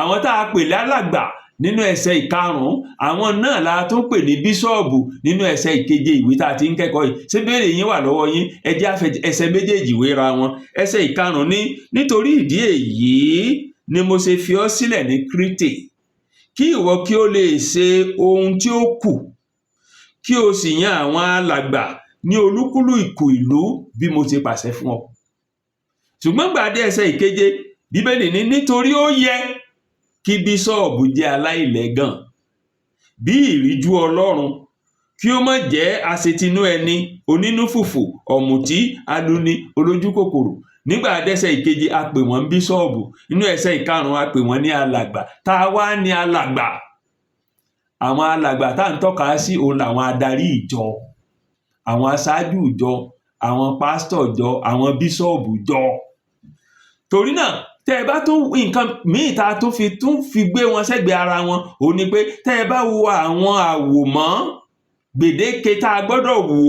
Àwọn tá a pè lálàgbà nínú ẹsẹ̀ 5, àwọn náà la tún pè ní bíṣọ́ọ̀bù nínú ẹsẹ̀ 7 ìwé tá a ti ń kẹ́kọ̀ọ́ yìí. Ṣé béèrè yín wà lọ́wọ́ yín? Ẹ jẹ́ á fi ẹsẹ̀ méjèèjì wéra wọn. Ẹsẹ̀ 5 ní nítorí ìdí èyí ni mo ṣe fi ọ́ sílẹ̀ ní Kírítè, kí ìwọ kí ó lè ṣe ohun tí ó kù, kí o sì yan àwọn alàgbà ní olúkúlùkù ìlú bí mo ti pàṣẹ fún ọ. Ṣùgbọ́n gbà dé ẹsẹ̀ 7, Bíbélì ní nítorí ó yẹ kí bíṣọ́ọ̀bù jẹ́ aláìlẹ́gàn, bí ìríjú Ọlọ́run, kí ó má jẹ́ aṣetinú ẹni, onínúfùfù, ọ̀mùtí, aluni, olójúkòkòrò. Nígbà dẹ́sẹ̀ 7, a pè wọ́n bíṣọ́ọ̀bù. Nínú ẹsẹ̀ 5, a pè wọ́n ní alàgbà. Tá a wá ní alàgbà? Àwọn alàgbà tá à ń tọ́ka sí òun làwọn adarí ìjọ, àwọn aṣáájú ìjọ, àwọn pásítọ̀ ìjọ, àwọn bíṣọ́ọ̀bù ìjọ. Torí náà, tẹ́ ẹ bá tún nǹkan míì tá a tún fi gbé wọn sẹ́gbẹ̀ẹ́ ara wọn, òun ni pé tẹ́ ẹ bá wo àwọn àwòmọ́ Gbèdéke tá a gbọ́dọ̀ wò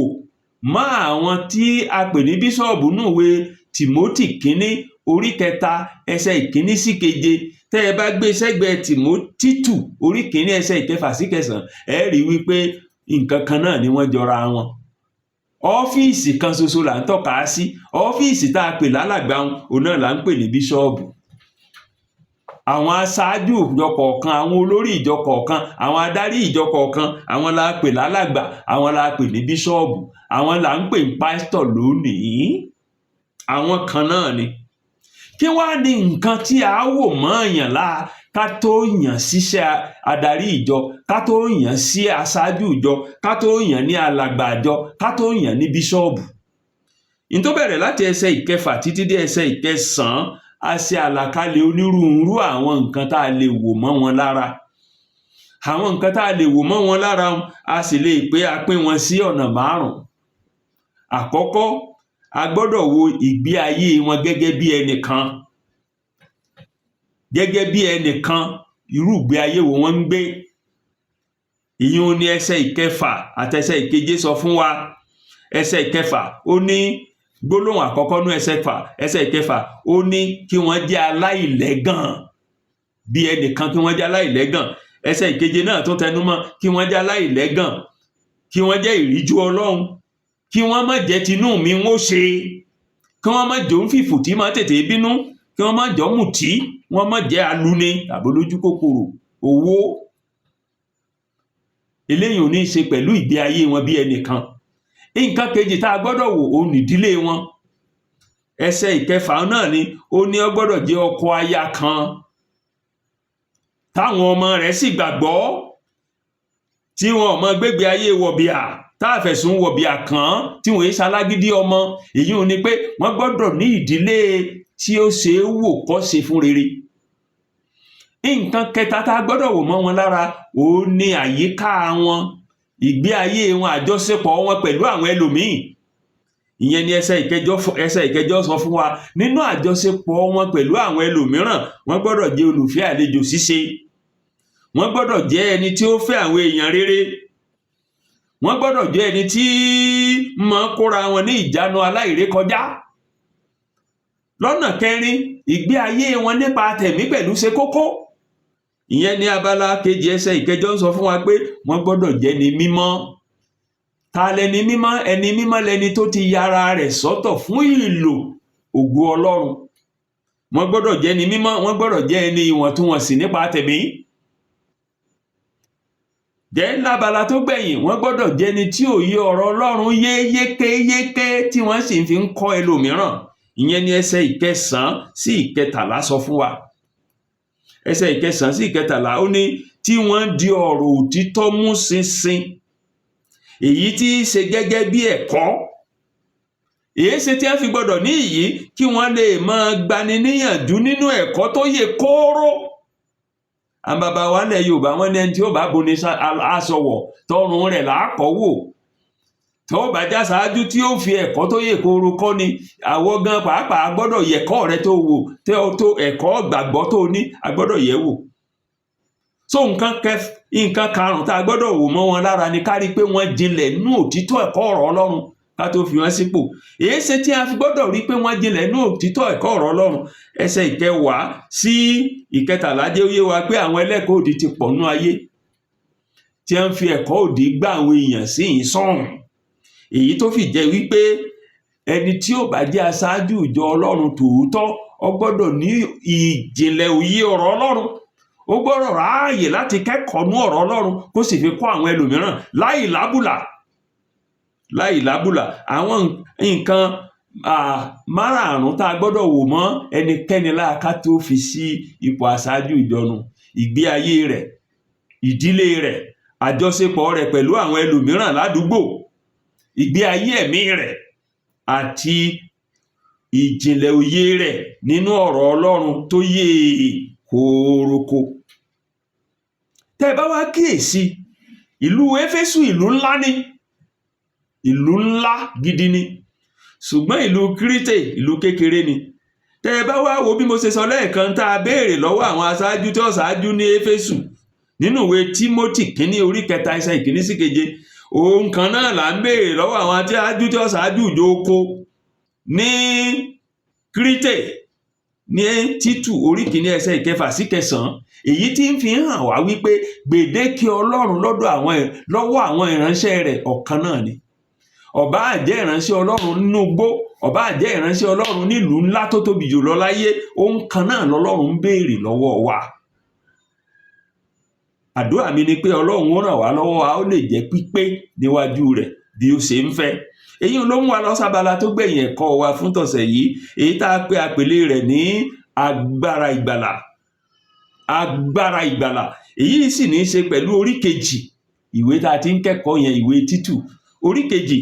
mọ́ àwọn tí a pè ní bíṣọ̀bù nùwé Tìmótì kínní orí 3 ẹsẹ̀ 1 sí 7, tẹ́ ẹ bá gbé sẹ́gbẹ̀ẹ́ Títù orí 1 ẹsẹ̀ 6 sí 9, ẹ rí wípé nǹkan kan náà ni wọ́n jọra wọn. Ọ́fíìsì kan ṣoṣo là ń tọ́ka sí. Ọ́fíìsì tá a pè lálàgbà òun náà là ń pè ní bíṣọ́ọ̀bù. Àwọn aṣáájú ìjọ kọ̀ọ̀kan, àwọn olórí ìjọ kọ̀ọ̀kan, àwọn adarí ìjọ kọ̀ọ̀kan, àwọn la pè lálàgbà, àwọn la pè ní bíṣọ́ọ̀bù, àwọn là ń pè ní pásítọ̀ lónìí. Àwọn kan náà ni. Kí wá ní nǹkan tí a wò mọ́ èèyàn láa ká tó yàn síṣẹ́ adarí ìjọ, ká tó yàn sí aṣáájú ìjọ, ká tó yàn ní alàgbà ìjọ, ká tó yàn ní bíṣọ́ọ̀bù? N tó bẹ̀rẹ̀ láti ẹsẹ̀ 6 títí dé ẹsẹ̀ 9, a ṣe àlàkalẹ̀ onírúurú àwọn nǹkan tá a lè wò mọ́ wọn lára. Àwọn nǹkan tá a lè wò mọ́ wọn lára, a sì lè pé a pín wọn sí ọ̀nà 5. Àkọ́kọ́, a gbọ́dọ̀ wo ìgbé ayé wọn gẹ́gẹ́ bí ẹnìkan. Gẹ́gẹ́ bí ẹnìkan, irú ìgbé ayé wo wọ́n ń gbé? Ìyún ni ẹsẹ̀ 6 àti ẹsẹ̀ 7 sọ fún wa. Ẹsẹ̀ 6, ó ní gbólóhùn àkọ́kọ́ nú ẹsẹ̀ 6, ó ní kí wọ́n jẹ́ aláìlẹ́gàn bí ẹnìkan, kí wọ́n jẹ́ aláìlẹ́gàn. Ẹsẹ̀ 7 náà tún tẹnumọ́ kí wọ́n jẹ́ aláìlẹ́gàn, kí wọ́n jẹ́ ìríjú Ọlọ́run, kí wọ́n má jẹ́ tinú mi ń ó ṣe, kí wọ́n má jẹ́ òǹfìfù tí má tètè bínú, kí wọ́n má jẹ́ ọ̀mùtí, wọ́n má jẹ́ aluni tàbí olójú kòkòrò owó. Eléyìí ò ní í ṣe pẹ̀lú ìgbé ayé wọn bí ẹnìkan. Nǹkan kejì tá a gbọ́dọ̀ wò, òun nìdílé wọn. Ẹsẹ̀ 6 náà ni ó ní ó gbọ́dọ̀ jẹ́ ọkọ aya kan táwọn ọmọ rẹ̀ sì gbàgbọ́, tí wọn ò mọ gbégbé ayé wọ̀bìà, tá a fẹ̀sùn wọ̀bìà kàn án, tí wọ́n yé ṣalágídí ọmọ. Èyí ò ní pé wọ́n gbọ́dọ̀ ní ìdílé tí ó ṣe é wò kọ́ ṣe fún rere. Nǹkan kẹta tá a gbọ́dọ̀ wò mọ́ wọn lára, òun ni àyíká wọn, ìgbé ayé wọn, àjọṣepọ̀ wọn pẹ̀lú àwọn ẹlòmíì. Ìyẹn ni ẹsẹ̀ 8 sọ fún wa. Nínú àjọṣepọ̀ wọn pẹ̀lú àwọn ẹlòmíràn, wọ́n gbọ́dọ̀ jẹ́ olùfẹ́ àlejò ṣíṣe, wọ́n gbọ́dọ̀ jẹ́ ẹni tí ó fẹ́ àwọn èèyàn rere, wọ́n gbọ́dọ̀ jẹ́ ẹni tí máa kóra wọn ní ìjánu aláìrékọjá. Lọ́nà kẹrin, ìgbé ayé wọn nípa tẹ̀mí pẹ̀lú ṣe kókó. Ìyẹn ní abala kejì ẹsẹ̀ 8 ń sọ fún wa pé wọ́n gbọ́dọ̀ jẹ́ ni mímọ́. Ta lẹni mímọ́? Ẹni mímọ́ lẹni tó ti yára rẹ̀ sọ́tọ̀ fún ìlò ògo Ọlọ́run. Wọ́n gbọ́dọ̀ jẹ́ ni mímọ́, wọ́n gbọ́dọ̀ jẹ́ ẹni ìwọ̀ntúnwọ̀nsì nípa tẹ̀mí. Jẹ́ lábala tó gbẹ̀yìn, wọ́n gbọ́dọ̀ jẹ́ ẹni tí òye ọ̀rọ̀ Ọlọ́run yé yékéyéké, tí wọ́n sì fi ń kọ́ ẹlòmíràn. Ìyẹn ní ẹsẹ̀ 9 sí 13 sọ fún wa. Ẹsẹ̀ 9 sí 13, ó ní tí wọ́n di ọ̀rọ̀ òtítọ́ mú ṣinṣin, èyí tí í ṣe gẹ́gẹ́ bí ẹ̀kọ́. Èé ṣe tí wọ́n fi gbọ́dọ̀ ní ìyí? Kí wọ́n lè máa gbani níyànjú nínú ẹ̀kọ́ tó yè kóró. Àwọn bàbá wa lẹ̀ Yorùbá, wọ́n ní ẹni tí ó bá boni aṣọ wọ̀, tọrùn rẹ̀ làákọ́ wò. Tó bá já ṣáájú tí ó fi ẹ̀kọ́ tó yè kóró kọ́ ni, àwọ̀ gan pàápàá gbọ́dọ̀ yẹ̀kọ́ rẹ tó wò, tó ẹ̀kọ́ gbàgbọ́ tó ní, a gbọ́dọ̀ yẹ̀ wò. So nǹkan karùn-ún tá a gbọ́dọ̀ wò mọ́ wọn lára ni ká rí i pé wọ́n jinlẹ̀ nínú òtítọ́ ẹ̀kọ́ ọ̀rọ̀ Ọlọ́run ká tó fi wọ́n sípò. Èé ṣe tí a fi gbọ́dọ̀ rí i pé wọ́n jinlẹ̀ nínú òtítọ́ ẹ̀kọ́ ọ̀rọ̀ Ọlọ́run? Ẹsẹ̀ 10 sí 13 jẹ́ ó yé wa pé àwọn ẹlẹ́kọ̀ọ́ òdì ti pọ̀ nínú ayé, tí wọ́n fi ẹ̀kọ́ òdì gbá àwọn èèyàn sí ìsọ̀hún, èyí tó fi jẹ́ wípé ẹni tí ó bá jẹ́ aṣáájú ìjọ Ọlọ́run tòótọ́, ó gbọ́dọ̀ ní ìjìnlẹ̀ òye ọ̀rọ̀ Ọlọ́run, ó gbọ́dọ̀ ráàyè láti kẹ́kọ̀ọ́ nú ọ̀rọ̀ Ọlọ́run, kó sì fi kọ́ àwọn ẹlòmíràn láì lábùlà, láì lábùlà. Àwọn nǹkan márààrún tá a gbọ́dọ̀ wò mọ́ ẹnikẹ́ni lára tó fi sí ipò aṣáájú ìjọnu: ìgbé ayé rẹ̀, ìdílé rẹ̀, àjọṣepọ̀ rẹ̀ pẹ̀lú àwọn ẹlòmíràn ládùúgbò, ìgbé ayé ẹ̀mí rẹ̀, àti ìjìnlẹ̀ òye rẹ̀ nínú ọ̀rọ̀ Ọlọ́run tó yé kórókó. Tẹ́ ẹ bá wá kíyèsí, ìlú Éfésù, ìlú ńlá ni, ìlú ńlá gidi ni, ṣùgbọ́n ìlú Kírítè, ìlú kékeré ni. Tẹ́ ẹ bá wá wo bí mo ṣe sọ lẹ́ẹ̀kan, tá a béèrè lọ́wọ́ àwọn aṣáájú tí ó ṣáájú ní Éfésù nínú ìwé Tímótì kínní orí 3 ẹsẹ̀ 1 sí 7, Ohun kan náà là ń béèrè lọ́wọ́ àwọn tí ájú tí ó ṣáájú ìjókòó ní Kírítè ní Títù orí kìíní ẹsẹ̀ ìkẹfà sí kẹsàn-án, èyí tí ń fi hàn wá wípé gbèdéke Ọlọ́run lọ́dọ̀ àwọn lọ́wọ́ àwọn ìránṣẹ́ rẹ̀ ọ̀kan náà ni. Ó báà jẹ́ ìránṣẹ́ Ọlọ́run nínú igbó, ó báà jẹ́ ìránṣẹ́ Ọlọ́run nílùú ńlá tó tóbi jù lọ láyé, ohun kan náà lọ́lọ́run ń béèrè lọ́wọ́ wa. Àdúrà mi ni pé Ọlọ́run ó ràn wá lọ́wọ́, a ó lè jẹ́ pípé níwájú rẹ̀ bí ó ṣe ń fẹ́. Èyí ló mú wa lọ sábala tó gbẹ̀yìn ẹ̀kọ́ wa fún tọ̀sẹ̀ yìí, èyí tá a pè àpèlé rẹ̀ ní agbára ìgbàlà. Agbára ìgbàlà èyí sì ní í ṣe pẹ̀lú orí kejì ìwé tá a ti ń kẹ́kọ̀ọ́ yẹn, ìwé Títù orí kejì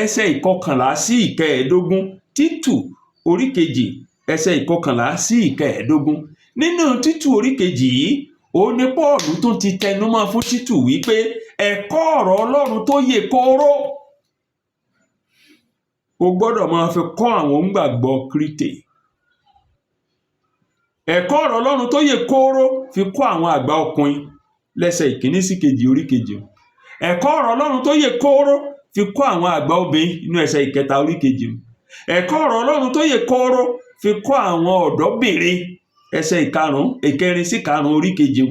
ẹsẹ̀ 11 sí 15. Títù orí kejì ẹsẹ̀ 11 sí 15. Nínú Títù orí kejì yìí, òun ni Pọ́ọ̀lù tún ti tẹnumọ́ fún Títù wípé ẹ̀kọ́ ọ̀rọ̀ Ọlọ́run tó yè kooro o gbọ́dọ̀ máa fi kọ́ àwọn onígbàgbọ́ Kírítè. Ẹ̀kọ́ ọ̀rọ̀ Ọlọ́run tó yè kooro fi kọ́ àwọn àgbà ọkùnrin lẹ́sẹ̀ 1 sí 2 orí kejì. Ẹ̀kọ́ ọ̀rọ̀ Ọlọ́run tó yè kooro fi kọ́ àwọn àgbà obìnrin nínú ẹsẹ̀ 3 orí kejì. Ẹ̀kọ́ ọ̀rọ̀ Ọlọ́run tó yè kooro fi kọ́ àwọn ọ̀dọ́bìnrin, ẹsẹ̀ 5, 4 sí 5 orí kejì.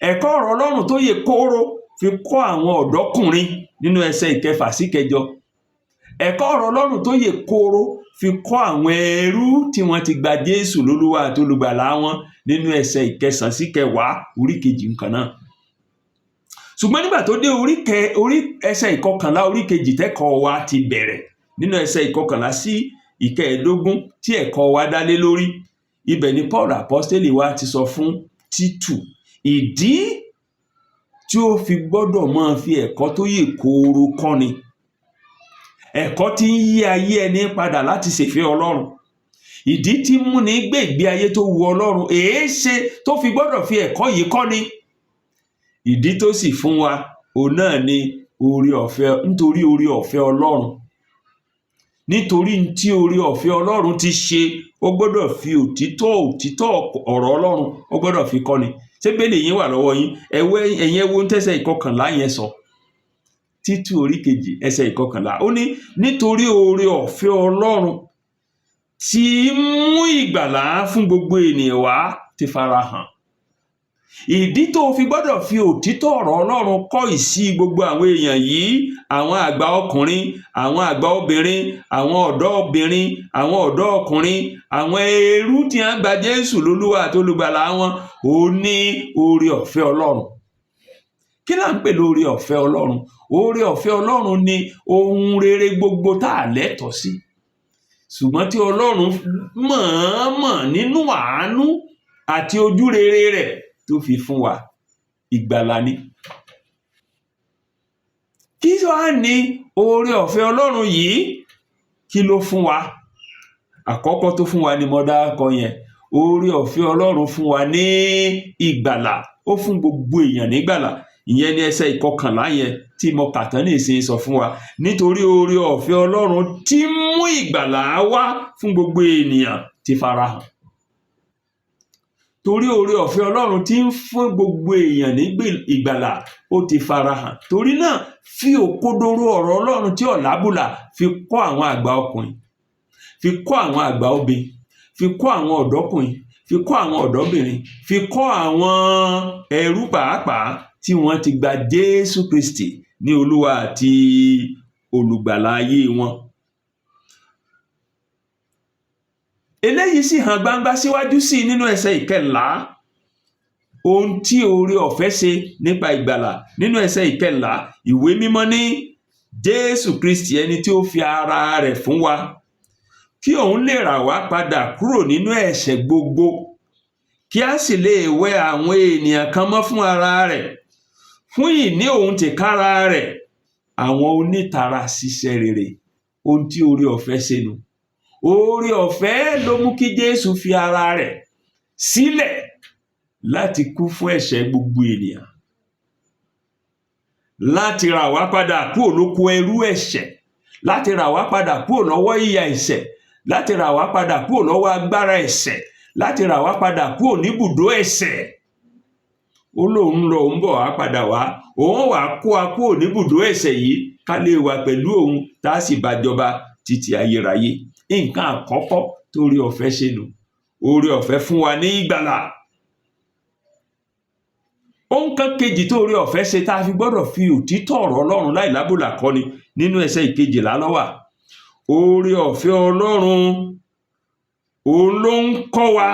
Ẹ̀kọ́ ọ̀rọ̀ Ọlọ́run tó yè kooro fi kọ́ àwọn ọ̀dọ́kùnrin nínú ẹsẹ̀ 6 sí 8. Ẹ̀kọ́ ọ̀rọ̀ Ọlọ́run tó yè kooro fi kọ́ àwọn ẹrú tí wọ́n ti gba Jésù lólúwa àti olùgbàlà wọn nínú ẹsẹ̀ 9 sí 10 orí kejì nǹkan náà. Ṣùgbọ́n nígbà tó dé orí ẹsẹ̀ 11 orí kejì tẹ́kọ̀ọ́ wa ti bẹ̀rẹ̀, nínú ẹsẹ̀ 11 sí 15 tí ẹ̀kọ́ wa dá lé lórí, ibẹ̀ ni Paul apọ́stélì wa ti sọ fún Títù ìdí tí ó fi gbọ́dọ̀ máa fi ẹ̀kọ́ tó yè kooro kọ́ni, ẹ̀kọ́ tí ń yí ayé ẹni padà láti ṣèfẹ́ Ọlọ́run, ìdí tí ń múni gbé ìgbé ayé tó wu Ọlọ́run, èéṣe tó fi gbọ́dọ̀ fi ẹ̀kọ́ yìí kọ́ni. Ìdí tó sì fún wa òun náà ni oore ọ̀fẹ́, nítorí oore ọ̀fẹ́ Ọlọ́run, nítorí tí oore ọ̀fẹ́ Ọlọ́run ti ṣe, ó gbọ́dọ̀ fi òtítọ́ ọ̀rọ̀ Ọlọ́run ó gbọ́dọ̀ fi kọ́ni. Ṣé bẹ́ẹ̀lì yín wà lọ́wọ́ yín? Ẹ̀yin ẹ wo tẹ́sẹ̀ 11 yẹn sọ. Títù orí kejì ẹsẹ̀ 11, ó ní nítorí oore ọ̀fẹ́ Ọlọ́run tí mú ìgbàlà fún gbogbo ènìyàn wá ti farahàn. Ìdí tó fi gbọ́dọ̀ fi òtítọ́ ọ̀rọ̀ Ọlọ́run kọ́ ìsí gbogbo àwọn èèyàn yìí, àwọn àgbà ọkùnrin, àwọn àgbà obìnrin, àwọn ọ̀dọ́ obìnrin, àwọn ọ̀dọ́ ọkùnrin, àwọn ẹrú tí wọ́n gba Jésù lólúwa àti olùgbàlà wọn, ó ní oore ọ̀fẹ́ Ọlọ́run. Kí là ń pè lóore ọ̀fẹ́ Ọlọ́run? Oore ọ̀fẹ́ Ọlọ́run ni ohun rere gbogbo tá a lẹ́tọ̀ọ́ sí, ṣùgbọ́n tí Ọlọ́run mọ̀ọ́mọ̀ nínú àánú àti ojú rere rẹ̀ tó fi fún wa. Ìgbàlà ni. Kí wá ní oore ọ̀fẹ́ Ọlọ́run yìí? Kí ló fún wa? Àkọ́kọ́ tó fún wa ni mo dárúkọ yẹn. Oore ọ̀fẹ́ Ọlọ́run fún wa ní ìgbàlà, ó fún gbogbo èèyàn nígbàlà. Ìyẹn ni ẹsẹ̀ 11 yẹn tí mo kà tán nísìnyí sọ fún wa. Nítorí oore ọ̀fẹ́ Ọlọ́run tí mú ìgbàlà wá fún gbogbo ènìyàn ti farahàn. Torí oore ọ̀fẹ́ Ọlọ́run tí ń fún gbogbo èèyàn ní ìgbàlà ó ti farahàn. Torí náà fi òkodoro ọ̀rọ̀ Ọlọ́run tí ò lábùlà fi kọ́ àwọn àgbà ọkùnrin, fi kọ́ àwọn àgbà obìnrin, fi kọ́ àwọn ọ̀dọ́kùnrin, fi kọ́ àwọn ọ̀dọ́bìnrin, fi kọ́ àwọn ẹrú pàápàá tí wọ́n ti gba Jésù Kristi ní Olúwa àti olùgbàlà ayé wọn. Eléyìí sì hàn gbangba síwájú sí nínú ẹsẹ̀ 13, ohun tí oore ọ̀fẹ́ ṣe nípa ìgbàlà. Nínú ẹsẹ̀ 13, ìwé mímọ́ ní Jésù Kristi ẹni tí ó fi ara rẹ̀ fún wa kí òun lè rà wá padà kúrò nínú ẹ̀ṣẹ̀ gbogbo, kí a sì lè wẹ àwọn ènìyàn kan mọ́ fún ara rẹ̀, fún ìní òun tìkára rẹ̀, àwọn onítara ṣiṣẹ́ rere. Ohun tí oore ọ̀fẹ́ ṣe nu. Oore ọ̀fẹ́ ló mú kí Jésù fi ara rẹ̀ sílẹ̀ láti kú fún ẹ̀ṣẹ̀ gbogbo ènìyàn, láti rà wá padà kúrò lóko ẹrú ẹ̀ṣẹ̀, láti rà wá padà kúrò lọ́wọ́ ìyà ẹ̀ṣẹ̀, láti rà wá padà kúrò lọ́wọ́ agbára ẹ̀ṣẹ̀, láti rà wá padà kúrò níbùdó ẹ̀ṣẹ̀. Ó lóun lọ, òun bọ̀ wá padà wá, òun wàá kó wa kúrò níbùdó ẹ̀ṣẹ̀ yìí, ká lè wà pẹ̀lú òun, tá a sì bá jọba títí ayérayé. Nǹkan àkọ́kọ́ tó oore ọ̀fẹ́ ṣe nù. Oore ọ̀fẹ́ fún wa ní ìgbàlà. Ohun kan kejì tó oore ọ̀fẹ́ ṣe tá a fi gbọ́dọ̀ fi òtítọ́ ọ̀rọ̀ Ọlọ́run láì lábùlà kọ́ni, nínú ẹsẹ̀ 12 ló wà. Oore ọ̀fẹ́ Ọlọ́run, òun ló ń kọ́ wa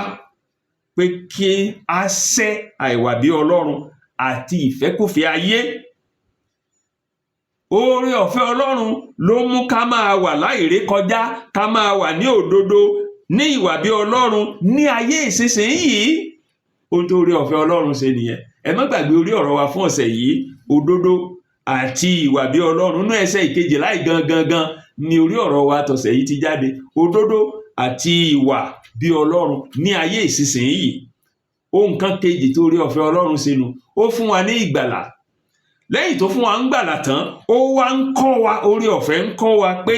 pé kí a sẹ́ àìwà bí Ọlọ́run àti ìfẹ́kúfẹ̀ẹ́ ayé. Oore ọ̀fẹ́ Ọlọ́run ló mú ká máa wà láìrékọjá, ká máa wà ní òdodo, ní ìwà bí Ọlọ́run ní ayé ìsinsìnyí. Ohun tó oore ọ̀fẹ́ Ọlọ́run ṣe nìyẹn. Ẹ má gbàgbé orí ọ̀rọ̀ wa fún ọ̀sẹ̀ yìí, òdodo àti ìwà bí Ọlọ́run. Nínú ẹsẹ̀ 12 yìí gangan gan ni orí ọ̀rọ̀ wa tọ̀sẹ̀ yìí ti jáde: òdodo àti ìwà bí Ọlọ́run ní ayé ìsinsìnyí. Ohun kan kejì tó oore ọ̀fẹ́ Ọlọ́run ṣe nu. Ó fún wa ní ìgbàlà. Lẹ́yìn tó fún wa ń gbàlà tán, ó wá ń kọ́ wa, oore ọ̀fẹ́ ń kọ́ wa pé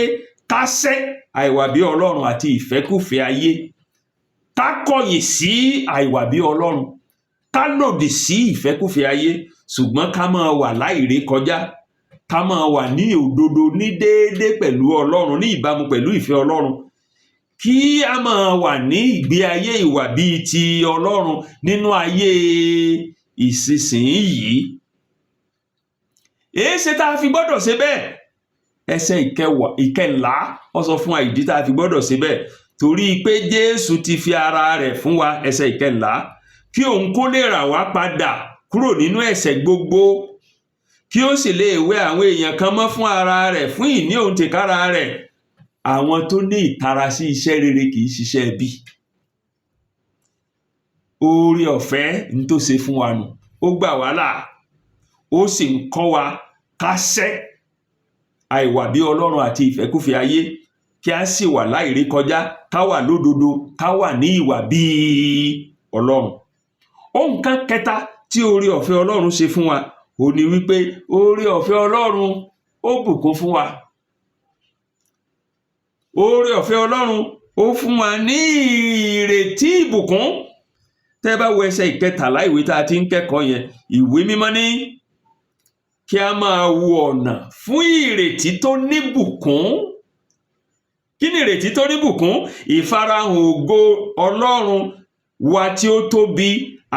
ká sẹ́ àìwà bí Ọlọ́run àti ìfẹ́kúfẹ̀ẹ́ ayé, ká kọ̀yìn sí àìwà bí Ọlọ́run, ká lòdì sí ìfẹ́kúfẹ̀ẹ́ ayé, ṣùgbọ́n ká máa wà láìré kọjá, ká máa wà ní òdodo, ní déédé pẹ̀lú Ọlọ́run, ní ìbámu pẹ̀lú ìfẹ́ Ọlọ́run, kí a máa wà ní ìgbé ayé ìwà bíi ti Ọlọ́run nínú ayé ìsinsìnyí. Èéṣe tá a fi gbọ́dọ̀ ṣe bẹ́ẹ̀? Ẹsẹ̀ 10, 14, ó sọ fún wa ìdí tá a fi gbọ́dọ̀ ṣe bẹ́ẹ̀: torí pé Jésù ti fi ara rẹ̀ fún wa, ẹsẹ̀ 14, kí òun kó lè rà wá padà kúrò nínú ẹ̀ṣẹ̀ gbogbo, kí ó sì lè wẹ àwọn èèyàn kan mọ́ fún ara rẹ̀, fún ìní òun tìkára rẹ̀, àwọn tó ní ìtara sí iṣẹ́ rere, kì í ṣiṣẹ́ ibi. Oore ọ̀fẹ́ ń tó ṣe fún wa nù. Ó gbà wá là, ó sì ń kọ́ wa ká sẹ́ àìwà bí Ọlọ́run àti ìfẹ́kúfẹ̀ẹ́ ayé, kí a sì wà láìrékọjá, ká wà lódodo, ká wà ní ìwà bíi Ọlọ́run. Ohun kan kẹta tí oore ọ̀fẹ́ Ọlọ́run ṣe fún wa ò ní wípé oore ọ̀fẹ́ Ọlọ́run, ó bùkún fún wa. Oore ọ̀fẹ́ Ọlọ́run, ó fún wa ní ìrètí ìbùkún. Tẹ́ bá wo ẹsẹ̀ 13 ìwé tá a ti ń kẹ́kọ̀ọ́ yẹn, Ìwé Mímọ́ ní kí a máa wo ọ̀nà fún ìrètí tó níbùkún. Kí ni ìrètí tó níbùkún? Ìfarahàn ògo Ọlọ́run wa tí ó tóbi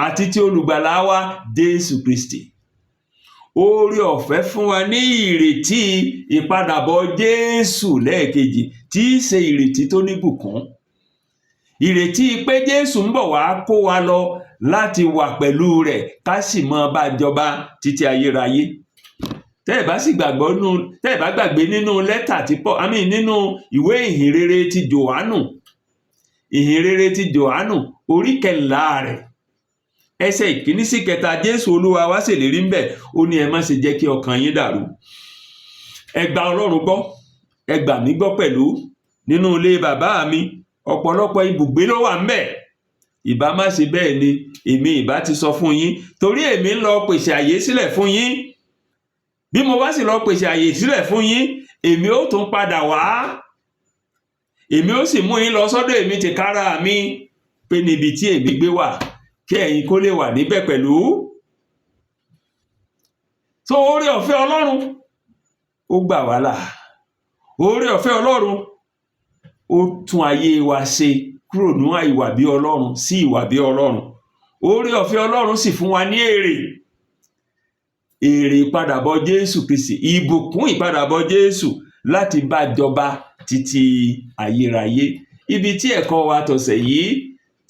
àti tí olùgbàlà wa Jésù Kristi. Oore ọ̀fẹ́ fún wa ní ìrètí ìpadàbọ̀ Jésù lẹ́ẹ̀kejì, tí í ṣe ìrètí tó níbùkún, ìrètí pé Jésù ń bọ̀ wá kó wa lọ láti wà pẹ̀lú rẹ̀, ká sì máa bá jọba títí ayérayé. Tẹ́ ẹ̀ bá sì gbàgbọ́ nú, tẹ́ ẹ̀ bá gbàgbé, nínú lẹ́tà tí Paul, I mean, nínú ìwé ìhìnrere ti Jòhánù, Ìhìnrere ti Jòhánù, orí 14 rẹ̀, ẹsẹ̀ 1 sí 3, Jésù Olúwa wá ṣèlérí ńbẹ̀. Ó ní, "Ẹ má ṣe jẹ́ kí ọkàn yín dàrú. Ẹ gba Ọlọ́run gbọ́, ẹ gbà mí gbọ́ pẹ̀lú. Nínú ilé Bàbá mi, ọ̀pọ̀lọpọ̀ ibùgbé ló wà ńbẹ̀. Ìbá má ṣe bẹ́ẹ̀ ni, èmi ìbá ti sọ fún yín, torí èmi ń lọ pèsè àyè sílẹ̀ fún yín. Bí mo bá sì lọ pèsè àyè sílẹ̀ fún yín, èmi ó tún padà wá, èmi ó sì mú yín lọ sọ́dọ̀ èmi tìkára mi, pé níbi tí èmi gbé wà, kí ẹ̀yin kó lè wà níbẹ̀ pẹ̀lú." So oore ọ̀fẹ́ Ọlọ́run, ó gbà wá là. Oore ọ̀fẹ́ Ọlọ́run, ó tún ayé wa ṣe kúrò ní àìwà bí Ọlọ́run sí ìwà bí Ọlọ́run. Oore ọ̀fẹ́ Ọlọ́run sì fún wa ní èrè, èrè ìpadàbọ̀ Jésù Kristi, ìbùkún ìpadàbọ̀ Jésù láti bá jọba títí ayérayé. Ibi tí ẹ̀kọ́ wa tọ̀sẹ̀ yìí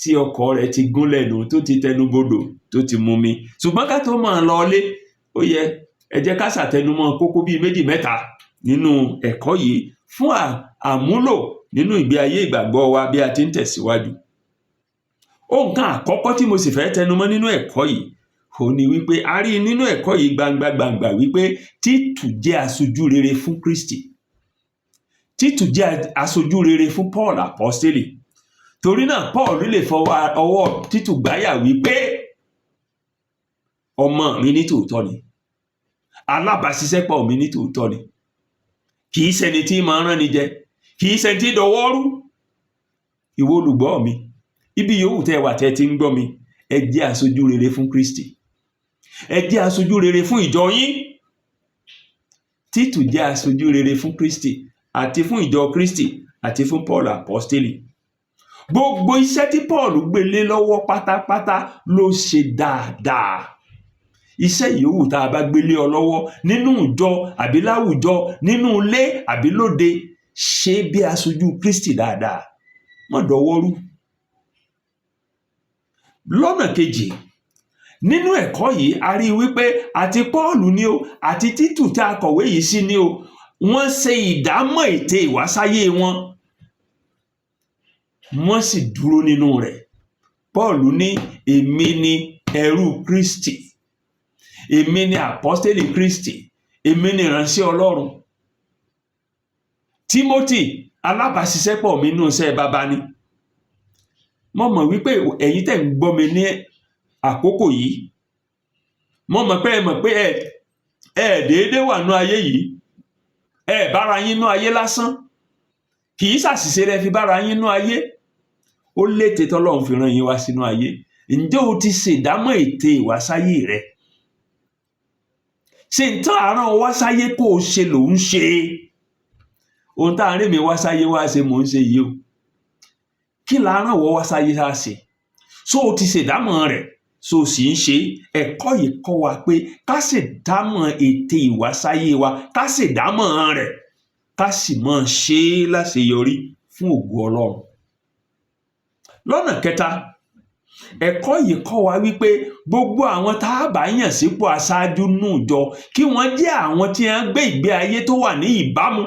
tí ọkọ̀ rẹ̀ ti gúnlẹ̀ nù, tó ti tẹnubodò, tó ti mumi. Ṣùgbọ́n ká tó máa lọ ilé, ó yẹ ẹ jẹ́ ká ṣàtẹnumọ́ kókó bíi méjì mẹ́ta nínú ẹ̀kọ́ yìí fún àmúlò nínú ìgbé ayé ìgbàgbọ́ wa bí a ti ń tẹ̀síwájú. Ohun kan àkọ́kọ́ tí mo sì fẹ́ tẹnumọ́ nínú ẹ̀kọ́ yìí, òun ni wípé a rí nínú ẹ̀kọ́ yìí gbangba gbangba wípé Títù jẹ́ aṣojú rere fún Kristi. Títù jẹ́ aṣojú rere fún Paul apọ́stélì. Torí náà, Paul lè fọwọ́ ọwọ́ Títù gbáyà wípé ọmọ mi ní tòótọ́ ni, alábàáṣiṣẹ́pọ̀ mi ní tòótọ́ ni, kì í ṣẹni tí máa ń rán ni jẹ, kì í ṣẹni tí dọwọ́ rú. Ìwọ olùgbọ́ mi, ibi yòówù tẹ́ wà tẹ́ ti ń gbọ́ mi, ẹ jẹ́ aṣojú rere fún Kristi. Ẹ jẹ́ aṣojú rere fún ìjọ yín. Títù jẹ́ aṣojú rere fún Kristi àti fún ìjọ Kristi àti fún Paul apọ́stélì. Gbogbo iṣẹ́ tí Paul gbé lé lọ́wọ́ pátápátá ló ṣe dáadáa. Iṣẹ́ yòówù tá a bá gbé lé ọ lọ́wọ́ nínú ìjọ àbí láwùjọ, nínú ilé àbí lóde, ṣe bí aṣojú Kristi dáadáa, má dọwọ́rú. Lọ́nà kejì, nínú ẹ̀kọ́ yìí, a rí i wípé àti Paul ni o, àti Títù tí a kọ̀wé yìí sí ni o, wọ́n ṣe ìdámọ̀ ète ìwásáyé wọn, wọ́n sì dúró nínú rẹ̀. Paul ní, "Èmi ni ẹrú Kristi, èmi ni àpọ́stélì Kristi, èmi ni ìránṣẹ́ Ọlọ́run. Timothy, alábàáṣiṣẹ́pọ̀ mi nínú iṣẹ́ baba ni." Mo mọ̀ wípé ẹ̀yin tẹ̀ ń gbọ́ mi ní àkókò yìí, mo mọ̀ pé ẹ mọ̀ pé ẹ déédéé wà nú ayé yìí. Ẹ bára yín nú ayé lásán, kì í ṣàṣìṣe rẹ fi bára yín nú ayé. Ó léte tọ́lọ́run fi rán yín wá sínú ayé. Ǹjẹ́ o ti ṣèdámọ̀ ète ìwásáyé rẹ? Ṣe ń tán àárọ̀ wá sáyé kó o ṣe ló ń ṣe? Ohun tá à ń rí mi wá sáyé wá ṣe, mò ń ṣe yìí o. Kí la rán wọ́ wá sáyé wá ṣe? So o ti ṣèdámọ̀ rẹ̀? So o sì ń ṣe? Ẹ̀kọ́ yìí kọ́ wa pé ká ṣèdámọ̀ ète ìwásáyé wa, ká ṣèdámọ̀ rẹ̀, ká sì máa ṣe é láṣeyọrí fún ògo Ọlọ́run. Lọ́nà kẹta, ẹ̀kọ́ yìí kọ́ wa wípé gbogbo àwọn tá a bá yàn sípò aṣáájú nù ìjọ, kí wọ́n jẹ́ àwọn tí wọ́n gbé ìgbé ayé tó wà ní ìbámu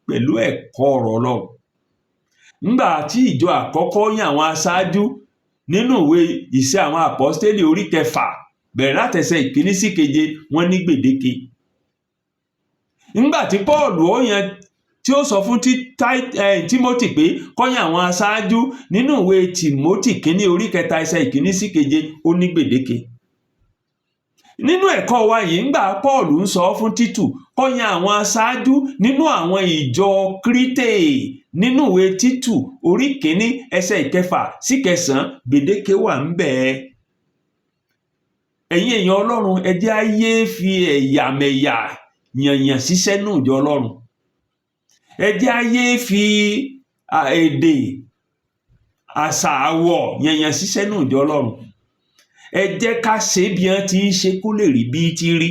pẹ̀lú ẹ̀kọ́ ọ̀rọ̀ Ọlọ́run. Ńgbà tí ìjọ àkọ́kọ́ yàn àwọn aṣáájú, nínú ìwé Ìṣe Àwọn Àpọ́stélì orí 6, bẹ̀rẹ̀ látẹsẹ̀ 1 sí 7, wọ́n ní gbèdéke. Ńgbà tí Paul ó yan, tí ó sọ fún Timothy pé kó yan àwọn aṣáájú, nínú ìwé Timothy 1 orí 3, ẹsẹ̀ 1 sí 7, ó ní gbèdéke. Nínú ẹ̀kọ́ wa yìí, ńgbà Paul ń sọ fún Títù kó yan àwọn aṣáájú nínú àwọn ìjọ Kírítè, nínú ìwé Títù orí 1, ẹsẹ̀ 6 sí 9, gbèdéke wà ń bẹ̀. Ẹ̀yin èèyàn Ọlọ́run, ẹ jẹ́ á yé fi ẹ̀yàmẹ̀yà yànyàn ṣiṣẹ́ nù ìjọ Ọlọ́run. Ẹ jẹ́ á yé fi èdè, àṣà, àwọ̀ yànyàn ṣiṣẹ́ nù ìjọ Ọlọ́run. Ẹ jẹ́ ká ṣe bí wọ́n ti ń ṣe kó lè rí bí ti rí.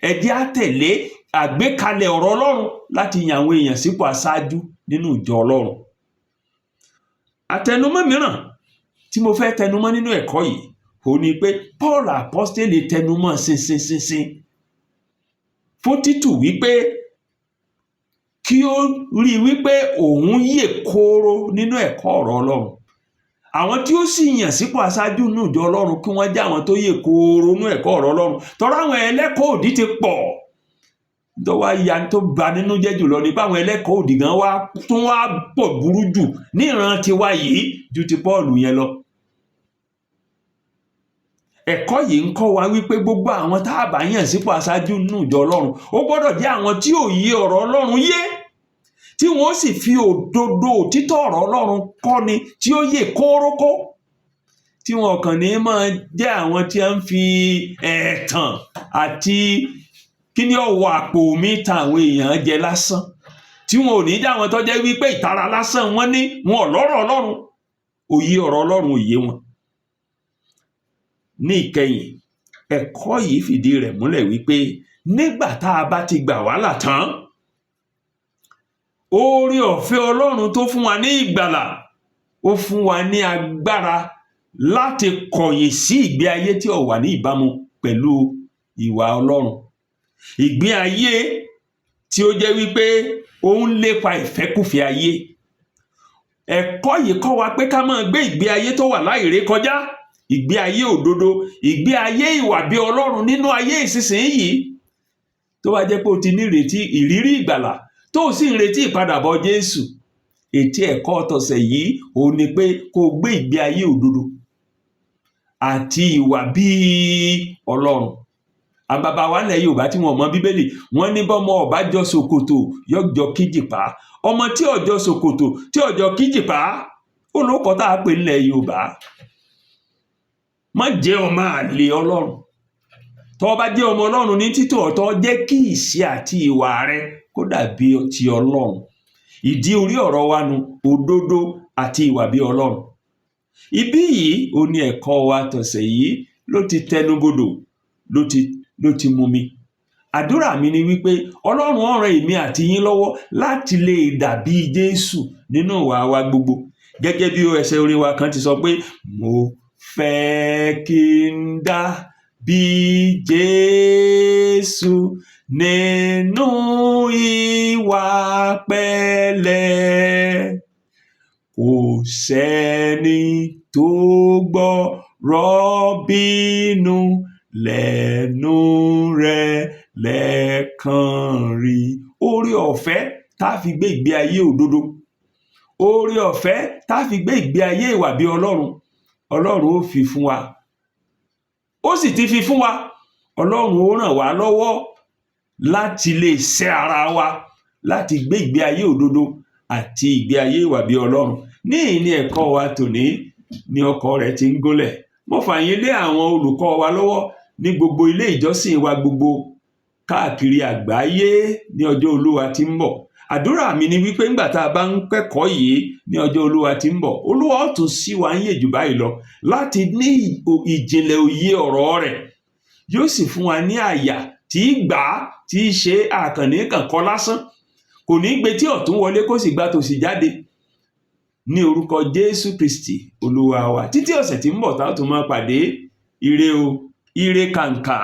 Ẹ jẹ́ á tẹ̀lé àgbékalẹ̀ ọ̀rọ̀ Ọlọ́run láti yan àwọn èèyàn sípò aṣáájú nínú ìjọ Ọlọ́run. Àtẹnumọ́ mìíràn tí mo fẹ́ tẹnumọ́ nínú ẹ̀kọ́ yìí, ó ní pé Paul apostole tẹnumọ́ ṣinṣinṣinṣin fún Títù wípé kí ó rí i wípé òun yè kooro nínú ẹ̀kọ́ ọ̀rọ̀ Ọlọ́run. Àwọn tí ó sì yàn sípò aṣáájú nínú ìjọ Ọlọ́run, kí wọ́n jẹ́ àwọn tó yè kooro nínú ẹ̀kọ́ ọ̀rọ̀ Ọlọ́run, tọ́rọ àwọn ẹlẹ́kọ̀ọ́ òdì ti pọ̀. Tó wá ya tó bà nínú jẹ́ jùlọ ni pé àwọn ẹlẹ́kọ̀ọ́ òdì gan wá tún wá pọ̀ burú jù níran tiwa yìí ju ti Paul yẹn lọ. Ẹ̀kọ́ yìí ń kọ́ wa wípé gbogbo àwọn tá a bá yàn sípò aṣáájú nínú ìjọ Ọlọ́run, ó gbọ́dọ̀ jẹ́ àwọn tí òye ọ̀rọ̀ Ọlọ́run yé, tí wọ́n sì fi òdodo òtítọ́ ọ̀rọ̀ Ọlọ́run kọ́ni tí ó yè kórókó, tí wọn kàn ní máa jẹ́ àwọn tí wọ́n ń fi ẹ̀tàn àti kí ni ọwọ́ àpò mi tan àwọn èèyàn jẹ lásán, tí wọn ò ní jẹ́ àwọn tó jẹ́ wípé ìtara lásán wọn ní, wọn ò lọ́rọ̀ Ọlọ́run, òye ọ̀rọ̀ Ọlọ́run ò yé wọn. Ní ìkẹyìn, ẹ̀kọ́ yìí fìdí rẹ̀ múlẹ̀ wípé nígbà tá a bá ti gbà wàhálà tán, oore ọ̀fẹ́ Ọlọ́run tó fún wa ní ìgbàlà, ó fún wa ní agbára láti kọ̀yìn sí ìgbé ayé tí ò wà ní ìbámu pẹ̀lú ìwà Ọlọ́run, ìgbé ayé tí ó jẹ́ wípé ó ń lépa ìfẹ́kùfẹ́ ayé. Ẹ̀kọ́ yìí kọ́ wa pé ká máa gbé ìgbé ayé tó wà láìré kọjá, ìgbé ayé òdodo, ìgbé ayé ìwà bí Ọlọ́run nínú ayé ìsinsìnyí. Tó bá jẹ́ pé o ti ní ìrètí ìrírí ìgbàlà, tó o sì ń retí ìpadàbọ̀ Jésù, ètí ẹ̀kọ́ tọ̀sẹ̀ yìí òun ni pé kó o gbé ìgbé ayé òdodo àti ìwà bíi Ọlọ́run. Àwọn bàbá wa nílẹ̀ Yorùbá tí wọn mọ Bíbélì, wọ́n ní bọ́mọ ọba jọ ṣòkòtò, yọjọ kíjìpá. Ọmọ tí ọjọ́ ṣòkòtò, tí ọjọ́ kíjìpá, ó lóko tá a pè nílẹ̀ Yorùbá. Má jẹ́ ọmọ àlè Ọlọ́run. Tó bá jẹ́ ọmọ Ọlọ́run ní títòótọ́, jẹ́ kí ìṣe àti ìwà rẹ kó dàbí ti Ọlọ́run. Ìdí orí ọ̀rọ̀ wa nu, òdodo àti ìwà bí Ọlọ́run. Ibí yìí ó ní ẹ̀kọ́ wa tọ̀sẹ̀ yìí ló ti tẹnubodò, ló ti mú mi. Àdúrà mi ni wípé Ọlọ́run ó ràn èmi àti yín lọ́wọ́ láti lè dàbí Jésù nínú ìwà wa gbogbo, gẹ́gẹ́ bí ẹsẹ̀ orin wa kan ti sọ pé, "Mo fẹ́ kí n dà bí Jésù nínú ìwà pẹ̀lẹ́. Kò sẹ́ni tó gbọ́rọ̀ bínú lẹ́nu rẹ̀ lẹ́ẹ̀kan rí." Oore ọ̀fẹ́ tá a fi gbé ìgbé ayé òdodo, oore ọ̀fẹ́ tá a fi gbé ìgbé ayé ìwà bí Ọlọ́run, Ọlọ́run ó fi fún wa. Ó sì ti fi fún wa. Ọlọ́run ó ràn wá lọ́wọ́ láti lè ṣẹ́ ara wa láti gbé ìgbé ayé òdodo àti ìgbé ayé ìwà bí Ọlọ́run. Ní ìní ẹ̀kọ́ wa tòní ní ọkọ̀ rẹ̀ ti ń gúnlẹ̀. Mo fà yín lé àwọn olùkọ́ wa lọ́wọ́ ní gbogbo ilé ìjọsìn wa gbogbo káàkiri àgbáyé ní ọjọ́ Olúwa tí ń bọ̀. Àdúrà mi ni wípé ńgbà tá a bá ń kẹ́kọ̀ọ́ yìí ní ọjọ́ Olúwa tí ń bọ̀, Olúwa ó tún ṣí wa níyè jù báyìí lọ láti ní ìjìnlẹ̀ òye ọ̀rọ̀ rẹ̀. Yóò sì fún wa ní àyà tí í gbà á, tí í ṣe àkànní kànkọ́ lásán, kò ní gbé tí ọ̀tún wọlé kó sì gba tòsì jáde, ní orúkọ Jésù Kristi Olúwa wa. Títí ọ̀sẹ̀ tí ń bọ̀ tá a tún máa pàdé, ire o, ire kàǹkà.